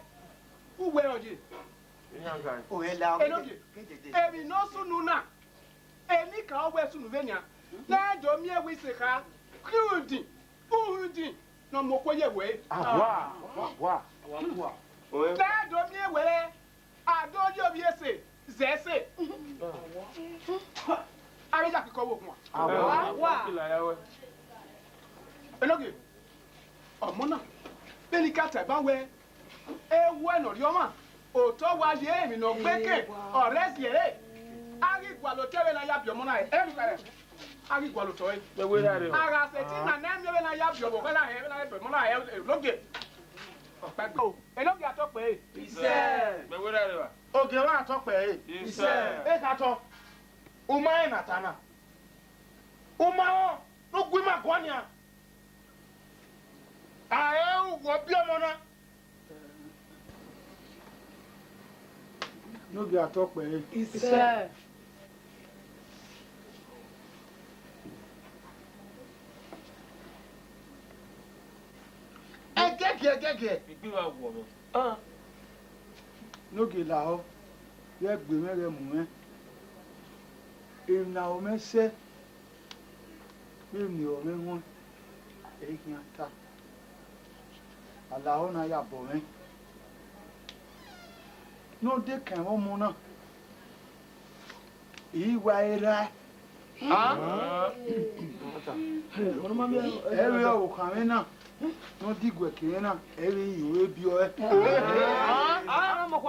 U wẹ ọ ye. Iran ga. Enogie, emwi ne ọ sunu na, enikaro wẹ sunu vbenian, ne ẹ do miẹn wẹ isekha, khian udin, uhunmwu udin, ne ọ mu okhuo ye ẹvbo ẹre. Awa, awa, awa. Ne ẹ do miẹn wẹẹ, a do ye ovbi ese, zẹ ẹse. Avbe ya kikọ vbe okhuan. Awa. Awa. Enogie, ọmọ na, vbene I ka ta ban wẹẹ, ewẹ ne ọ rhie ọmwa, otọ wa ye emwi ne ọ gbe ke, ọ rre ezi ẹre. A ghi gualọ otọ vbene a ya biẹ ọmọ na ẹre. Emwi kẹrẹ, a ghi gualọ otọ ẹre. Vbe wẹ ra rre o? A gha sẹtin na ne ẹ miẹn vbene a ya biẹ ọmọ na ẹre, vbene a ya biẹ ọmọ na ẹre, Enogie. Ọkpa egbe o. Enogie atọkpẹ ẹre. Isẹ. Vbe wẹ ra rre wa? Ogie wa atọkpẹ ẹre. Isẹ. Ekhatọ, u ma rẹn ne a ta na. U ma rẹn ne u gu ima guan nian. A rẹn uwẹ biẹ ọmọ na. Enogie atọkpẹ ẹre. Isẹ. Ẹgẹgiẹ, ẹgẹgiẹ. Egbe wa wọ mwẹ. Enogie lahọ, ghẹ gbe mwẹ, ghẹ mu mwẹ. Emwi ne a ho mwẹ sẹ, vbene ọ mwẹ wọn, ẹ i khian ta. A lahọ na ya bọ mwẹ. Ne ọ dekẹn mwẹ ọmọ na, I wa ra ẹe. Ẹvbo ọvbokhan mwẹ na, ne ọ diguẹ ke mwẹ na, ẹvbo I yo vbe biẹ ọe. Ọmọ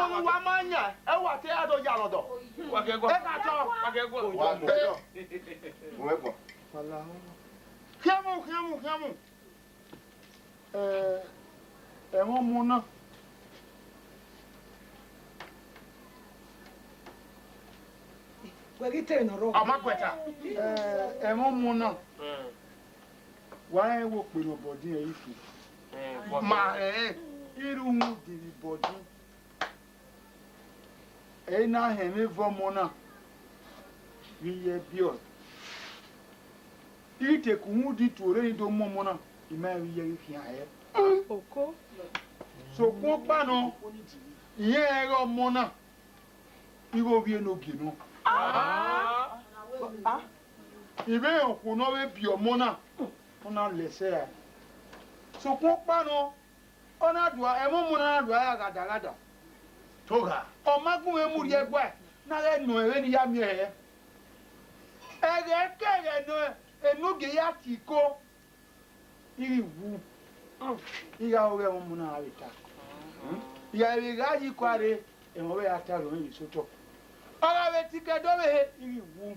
ne uwa ma yan, ẹ wa te a do ya lọdọ. Wa kẹ guan. Ekatọ. Wa kẹ guan. Wa kẹ guan. Khian mu, khian mu, khian mu. Ẹ, ẹmwẹ ọmọ na. Wẹ ghi te ne ọ rrọọ. Ọ ma guẹta. Ẹ, ẹmwẹ ọmọ na. Wa rẹn wo kpe ne obọ din ẹre ifi. Ma rẹn, I rre uhunmwu din vbe obọ din. Ẹ i na họn ẹmwẹ eva ọmọ na vbe iye biẹ ọe. I ghi te ku uhunmwu di tuorre ne I do mu ọmọ na, I ma rẹn vbe iye ghi khian hẹ. Oko. Sokpan ọkpa nọ, irẹn rẹn ghe ọmọ na, I ghe ovbi Enogie nọ. I vbe rẹn okhuo ne ọ vbe biẹ ọmọ na, ọ na lẹ ẹsẹ rae. Sokpan ọkpa nọ, ọ na dua, ẹmwẹ ọmọ na na dua ya ghadaghada. Togha. Ọ ma gun mwẹ mu rhie ẹguae, ne a ghẹ nọ ẹn vbene I ya miẹn hẹ. Ẹghẹ ke ẹghẹ ne Enogie ya tie iko, I ghi wu. I gha ho ọghe ẹmwẹ ọmọ na ra vbe ta. I gha vbe gha ye iko a rre, ẹmwẹ ọvbehe a ta rhie ọnrẹn vbe sotọ. Ọ gha vbe ta ikẹdẹ ọvbehe, I ghi wu.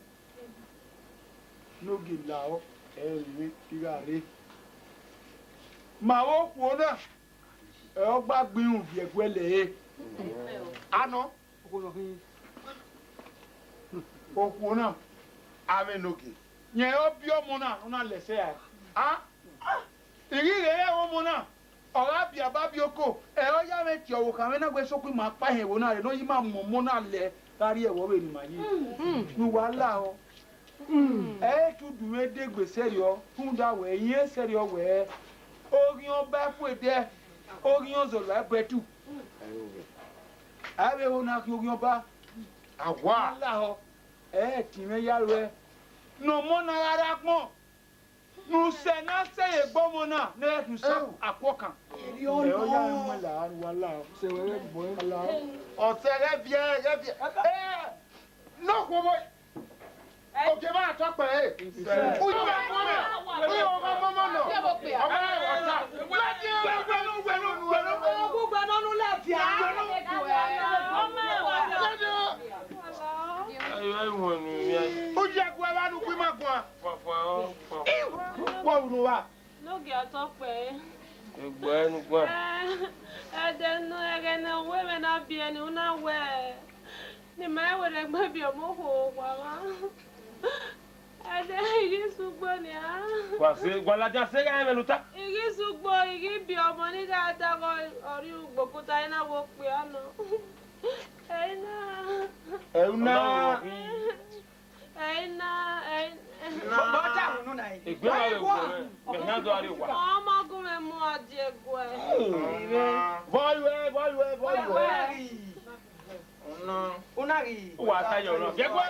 Ne ogie lahọ, ẹ i rinmwian, I gha rre. Ma vbe okhuo na, ẹ ọ gba gbe irun viẹ ẹguẹlẹ ẹre. Anọ, okhuo na, amwẹ Enogie, rẹn ọ biẹ ọmọ na, ọ na lẹ ẹsẹ rae. A, I ghi ghe ẹmwẹ ọmọ na, ọ gha biẹ ababioko, ẹ ọ ya mwẹ tie ọvbokhan mwẹ na wẹ sokpan ima kpa ehẹn ẹvbo na rre, ne ọ ya ima mu ọmọ na lẹ gha rrie ẹvbo vbene ima yi. Ne uwa lahọ. Ẹ i re te udu mwẹ degbe sẹrriọ, rhunmwuda wẹ, irẹn sẹrriọ wẹ, oghian ọba ẹfuẹdẹ, oghian ọzọla ẹbẹtu. A vbe ho na khian oghian ọba. Awa. Lahọ, ẹ i re te imẹ ya ruẹ, ne ọmọ na gha rre agbọn. Ne usẹ na sẹ ye egbe ọmọ na, ne ẹ ne usẹ akuọkan. Ẹ, ọ ya mu la, wa la. Sẹ wẹ ghẹ gbọ ẹ la. Ọ sẹ ghẹ viẹ, ghẹ viẹ. Ẹ, ne okhuo vbo, Ogie mwa tọ kpẹre. Uyi ọmọ nọ. Ọmọ na wọ ta. Uyi ẹguẹ vbe anu gbe ima guan. Wọ unu vba. Nogie atọ kpẹre. Egbe ẹnu guan. Ẹdẹ ne ẹghẹ ne uwẹ mwẹ na biẹ ne u na wẹ ne ima werriẹ gbe biẹ ọmọ okhuo owa mwa. Ẹdẹ I ghi sẹ ugbo nia. Wa se, wa ladian sẹ gha ẹmwẹ ne u ta. I ghi sẹ ugbo, I ghi biẹ ọmọ ne I gha daghọ ọrri ugbo okuta, I na wẹ okpia nọ. Ẹ i na. Ẹ u na. Ẹ i na, ẹ i na. Bọ ta unu na. Egbe wa vbe ugbo mwẹ, mẹ na do a rre owa. Ọmọ gun mwẹ mu ọ die guẹ. Vọ yu ẹ, vọ yu ẹ, vọ yu ẹ. Una. Una ghi. Uwa ta yọ nọ. Gẹguẹ.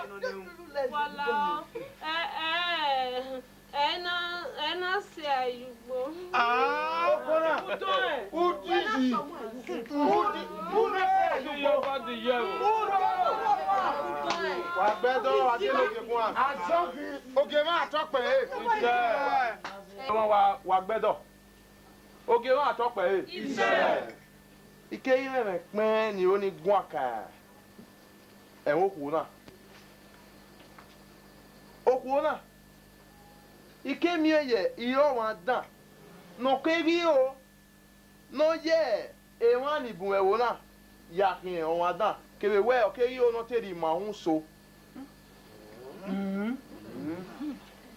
Wala. Ẹ, ẹ, ẹ na, ẹ na si a ye ugbo. Ah, ọkọ na. Udidi. Udi. Una si a ye ugbo. Wa gbẹdọ, wa de leke fun wa. Ogie mwa tọ kpẹre. Wa, wa gbẹdọ. Ogie mwa tọ kpẹre. Isẹ. I keghi mwẹ ẹmwẹ kpẹn ni ro ni guan ka ẹmwẹ okhuo na. Okhuo na, I ke miẹn ye iro ọmwa dan ne ọ keghi ro ne ọ ye emwa ni bun ẹvbo na ya khian ọmwa dan, kevbe wẹ ọ keghi ro ne ọ te rhie ima uhunmwu so.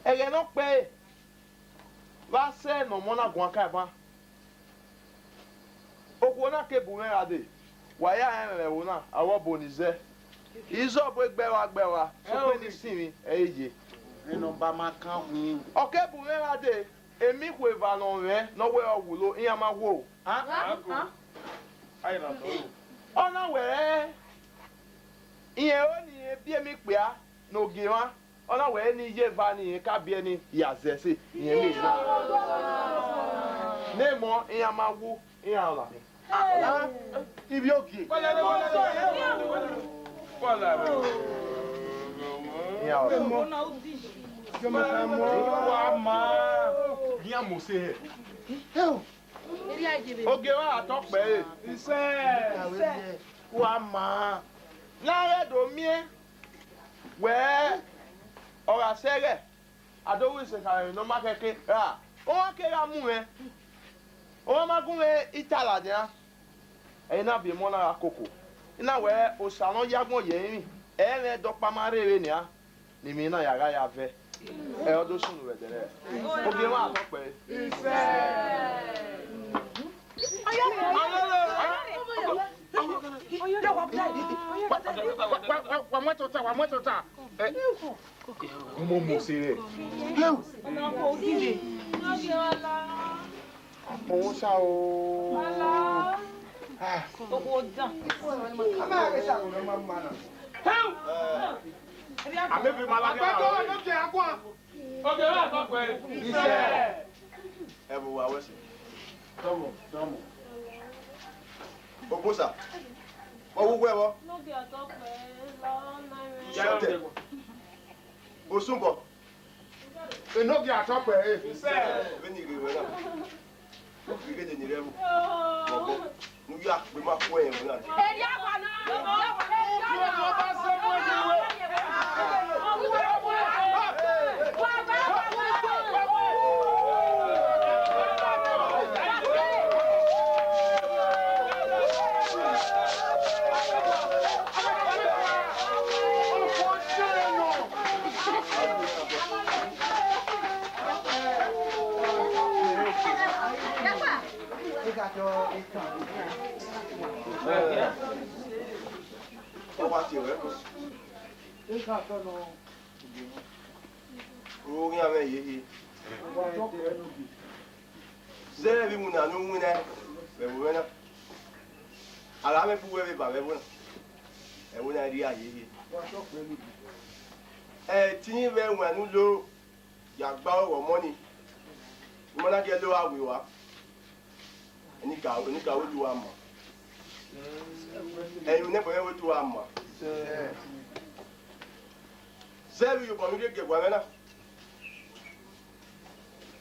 Ẹghẹ ne ọ kpẹre, vbe a sẹ ne ọmọ na guan ka eban. Okhuo na ke bu mwẹ gha dee, wa ya rẹn mwẹ ẹvbo na, avbe ọbo ni zẹ. Izọbo egbe ẹvba gbe ẹvba, sokpan ne I sinmwi, ẹ i ye. Vbene ọ ba ma kan khuin. Ọ ke bu mwẹ gha dee, emikhuo eva ne ọ mwẹ ne ọ wẹ ọ wulo, iran ma wo. Ọ na wẹ, irẹn ro ne irẹn biẹ emọ ikpia ne ogie mwa. Ọ na wẹ ne I ye eva ne irẹn ka biẹ ne I ya zẹ ẹse, irẹn lele. Ne emọ iran ma wu, iran ra mwẹ. Ivbi ogie. Iran ra mwẹ. Wa ma. Iran mose hẹ. Ogie mwa tọ kpẹre. Wa ma. Ne a ghẹ do miẹn. Wẹ, ọ gha sẹ ẹghẹ, a do ru isekare ne ọ ma khẹke ra, ọmwa ke gha mu mwẹ, ọmwa ma gu mwẹ ita ladian, ẹ i na viọ emọ na gha koko. I na wẹ, osa ne ọ ya agbọn ye ẹrinmwi, ẹ mwẹ dọkpa ma rre vbe nian, ne imẹ na ya gha ya vẹ, ẹ ọ do sunu vbe ẹdẹrẹ. Ogie mwa tọ kpẹre. Wa, wa, wa, wa mu ẹto ta, wa mu ẹto ta. Ẹ, ọmọ mose rẹ. Ọmọ sa o. Ah. Amebe ma la gẹ. Oge ra tọ pẹ. Ẹ vbe uwa wẹ sẹ. Tọmọ, tọmọ. Obosa. Ọ wu wẹ vbọ? Enogie atọ pẹ, la na mwẹ. Sọtẹ. Osunbọ. Enogie atọ pẹ, eh. Vbene I ghe ruẹ na. Ighe de ni rẹ vbo. Ọgbọ. Ne u ya kpe ma khuẹ ẹmwẹ na. Ọ wa tie ruẹ kọ. Oro ghi a mwẹ hiehie. Zẹ vbe iwinna ne u winna vbe ẹvbo mwẹ na. A gha mwẹ bu uwẹ vbe eva vbe ẹvbo na. Ẹvbo na rhie a hiehie. Ẹtin vbe ẹwaẹn ne u lo ya gba ọghọ ọmọ nii. Ima na gie lo a wi wa. Enika, enika we tu a ma. Ẹmwẹ ne ẹgbẹe mwẹ we tu a ma. Zẹ vbe iyobọ ne u rhie gie ẹguae mwẹ na.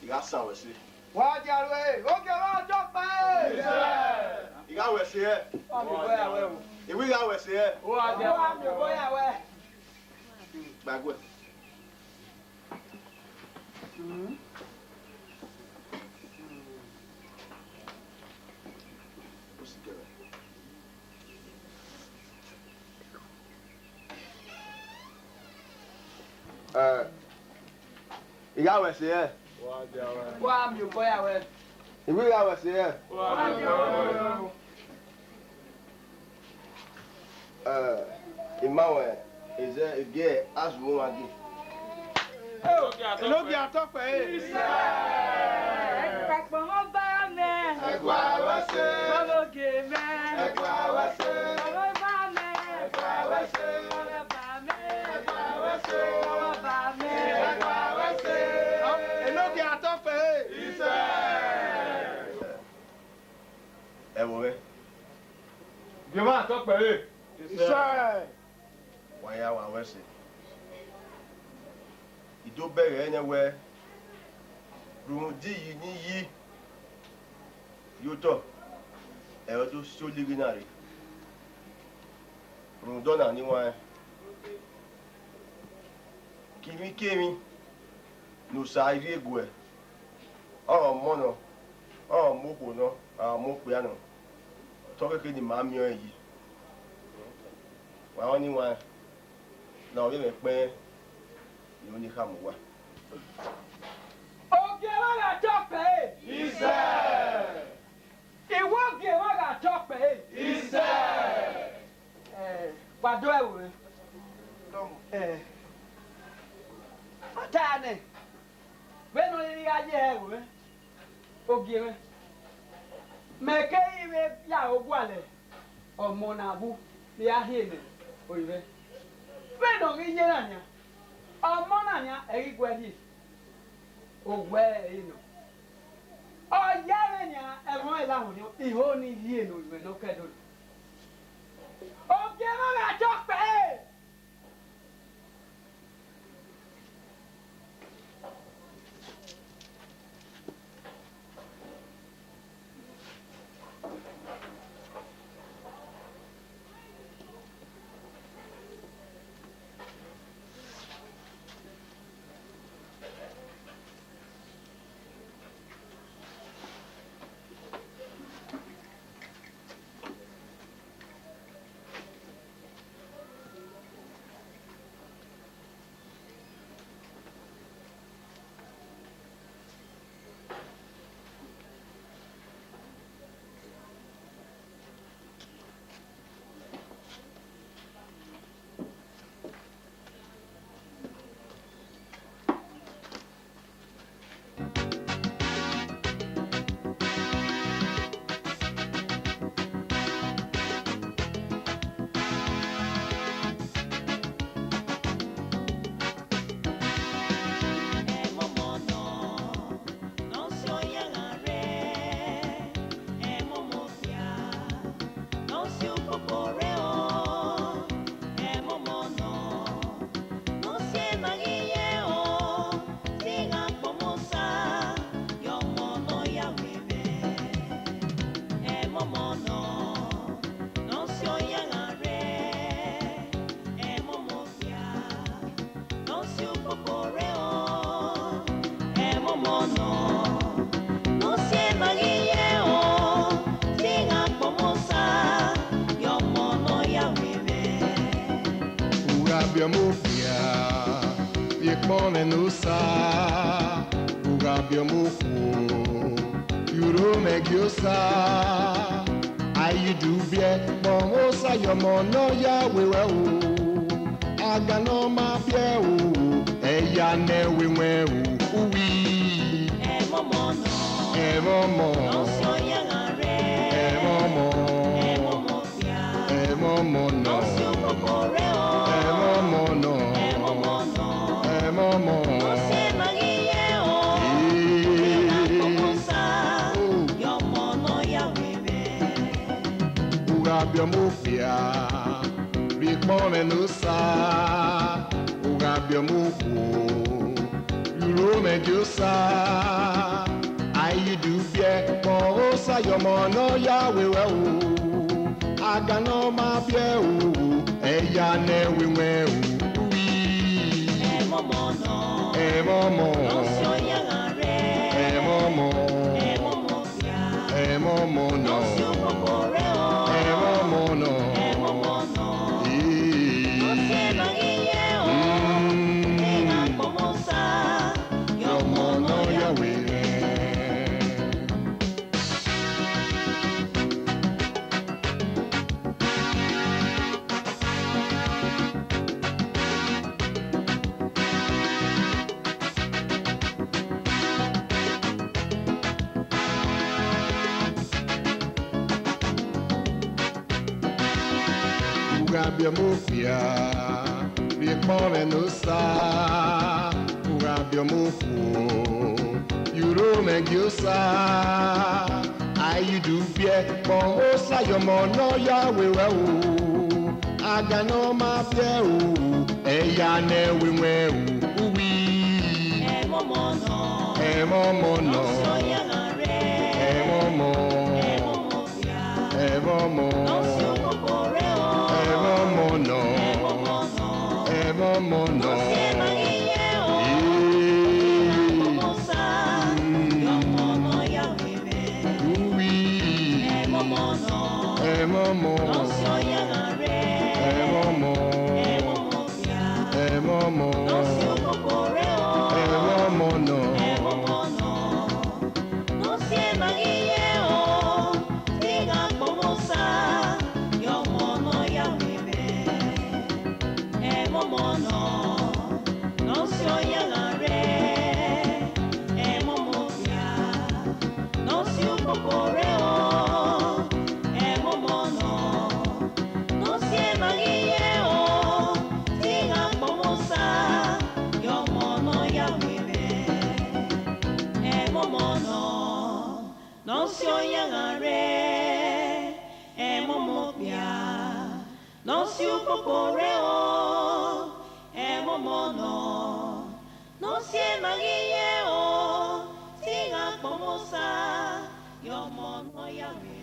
I gha san wẹ ẹse. Wa dia ruẹ, ogie mwa tọ kpẹre. I gha wẹ ẹse hẹ. Wa miẹn obọ ya wẹ o. I wẹ I gha wẹ ẹse hẹ. Wa dia. Wa miẹn obọ ya wẹ. Gbaguẹ. Ẹ, I gha wẹ ẹse hẹ. Wa miẹn obọ ya wẹ. I wẹ I gha wẹ ẹse hẹ. Ẹ, I ma wẹ, ẹzẹ, ẹgie, azu mwa gie. Enogie atọ kpẹre. Ẹkpakpọ mọ ba mẹ. Ẹgua wẹ ẹse. Ọmọ ogie mẹ. Ẹgua wẹ ẹse. Ọmọ ba mẹ. Ẹgua wẹ ẹse. Ọmọ ba mẹ. Ẹgua wẹ ẹse. Ọmọ ba mẹ. Ẹgua wẹ ẹse. Enogie atọ kpẹre. Ẹvbo mwẹ. Gie mwa tọ kpẹre. Isẹ. Wa ya wa wẹ ẹse. I do bẹghe ẹnẹ wẹ, rhunmwuda iyi ne I yi ye otọ, ẹre ọ do si olighi na rre. Rhunmwuda ọna ne I wanrẹn. Kevbikevbi ne Osa rhie guẹ, ọre ọ mọ nọ, ọre ọ mu okhuo nọ, ọre ọ mu okpia nọ, te ọ khẹke ne ima miẹn ọẹn yi. Wa rẹn ọnii wanrẹn, ne ọ vbe mwẹ kpẹn, I ru ne I khama uwa. Ogie mwa gha tọ kpẹre. Isẹ. I wẹ ogie mwa gha tọ kpẹre. Isẹ. Ẹ, wa do ẹvbo mwẹ. Ẹ, ọ ta nẹ, vbene ọ rhirhi gha ye ẹvbo mwẹ, ogie mwẹ, mẹ keghi vbe ya aro gualọ ọmọ ne a wu ne I ya rhie ne orinmwẹ. Vbene ọ ghi ye na nian, ọmọ na nian ẹ ghi guẹ rhie, owẹ ẹre nọ. Ọ ya vbe nian ẹmwẹ ọnrẹn lahọ nian, I ho ne I rhie ne orinmwẹ ne ọ kẹ do na. Ogie mwa gha tọ kpẹre. Ẹmwọmọ nọ, ne ọ si oya gha rre, ẹmwọmọ okpia, ne ọ si ukpokpo rre o, ẹmwọmọ nọ, ne ọ si ema ghi ye o, te I gha kpọnmwẹ Osa, ye ọmọ ne ọ ya wẹ mwẹ. Ẹmwọmọ nọ, ne ọ si oya gha rre, ẹmwọmọ okpia, ne ọ si ukpokpo rre o, ẹmwọmọ nọ, ne ọ si ema ghi ye o, te I gha kpọnmwẹ Osa, ye ọmọ ne ọ ya wẹ mwẹ. U gha biẹ ọmọ okpia, vbe ekpọnmwẹ ne Osa, u gha biẹ ọmọ okhuo, ye uro mwẹ gie Osa. A i du biẹ, kpọnmwẹ Osa ye ọmọ ne ọ ya wẹ ruẹ o. Aga ne ọ ma biẹ o, ẹya ne ẹ wẹ ruẹ o, uwi. Ẹmwọmọ nọ, ẹmwọmọ, ne ọ si oya gha rre, ẹmwọmọ, ẹmwọmọ. Ẹmwọmọ nọ. Ẹmwọmọ nọ. Ẹmwọmọ nọ. Ẹmwọmọ. Ee. Biẹ ọmọ okpia, rhie kpọnmwẹ ne Osa, u gha biẹ ọmọ okhuo, rhie uro mwẹ gie Osa. A i ghi do biẹ kpọnmwẹ Osa ye ọmọ ne ọ ya wẹ ruẹ o. Aga ne ọ ma biẹ o, ẹya ne ẹvbo iwẹn o, uwi. Ẹmwẹ ọmọ nọ. Ẹmwẹ ọmọ. Nọ si ọ ya gha rre. Ẹmwẹ ọmọ. Ẹmwẹ ọmọ. Ẹmwẹ ọmọ nọ. Nọ si ukpokpo rre o. Ẹmwẹ ọmọ nọ. Ẹmwẹ ọmọ nọ. Ee. Nọ si ẹmwẹ ghi ye o. Mm. Iran kpọnmwẹ Osa, ye ọmọ ne ọ ya wẹ mwẹ. U gha biẹ ọmọ okpia, rhie kpọnmwẹ ne Osa, u gha biẹ ọmọ okhuo, rhie uro mwẹ gie Osa. A i ghi do biẹ kpọnmwẹ Osa ye ọmọ ne ọ ya wẹ ruẹ o. Aga ne ọ ma biẹ o, ẹya ne ẹvbo iwẹn o, uwi. Ẹmwẹ ọmọ nọ. Ẹmwẹ ọmọ nọ. Nọ si ọ ya gha rre. Ẹmwẹ ọmọ. Ẹmwẹ ọmọ. Ẹmwẹ ọmọ. Nọ si ukpokpo rre o. Ẹmwẹ ọmọ nọ. Ẹmwẹ ọmọ nọ. Ẹmwẹ ọmọ nọ. Nọ si ẹmwẹ ghi ye o. Ee. Iran kpọnmwẹ Osa, mm, ye ọmọ ne ọ ya wẹ mwẹ. Uwi. Ẹmwẹ ọmọ nọ. Ẹmwẹ ọmọ. Nọ si ọ ya gha rre. Ẹmwẹ ọmọ. Ẹmwẹ ọmọ okpia. Ẹmwẹ ọmọ. Nọ si ukpokpo rre o. Ẹmwẹ ọmọ nọ. Ẹmwẹ ọmọ nọ. Nọ si ẹmwẹ ghi ye o, te iran kpọnmwẹ Osa, ye ọmọ ne ọ ya wẹ mwẹ. Ẹmwẹ ọmọ nọ, nọ si ọ ya gha rre. Ẹmwẹ ọmọ okpia, nọ si ukpokpo rre o. Ẹmwẹ ọmọ nọ, nọ si ẹmwẹ ghi ye o, te iran kpọnmwẹ Osa, ye ọmọ ne ọ ya wẹ mwẹ. Ẹmwẹ ọmọ nọ, nọ si ọ ya gha rre. Ẹmwẹ ọmọ okpia, nọ si ukpokpo rre o. Ẹmwẹ ọmọ nọ, nọ si ẹmwẹ ghi ye o, te iran kpọnmwẹ Osa, ye ọmọ ne ọ ya wẹ.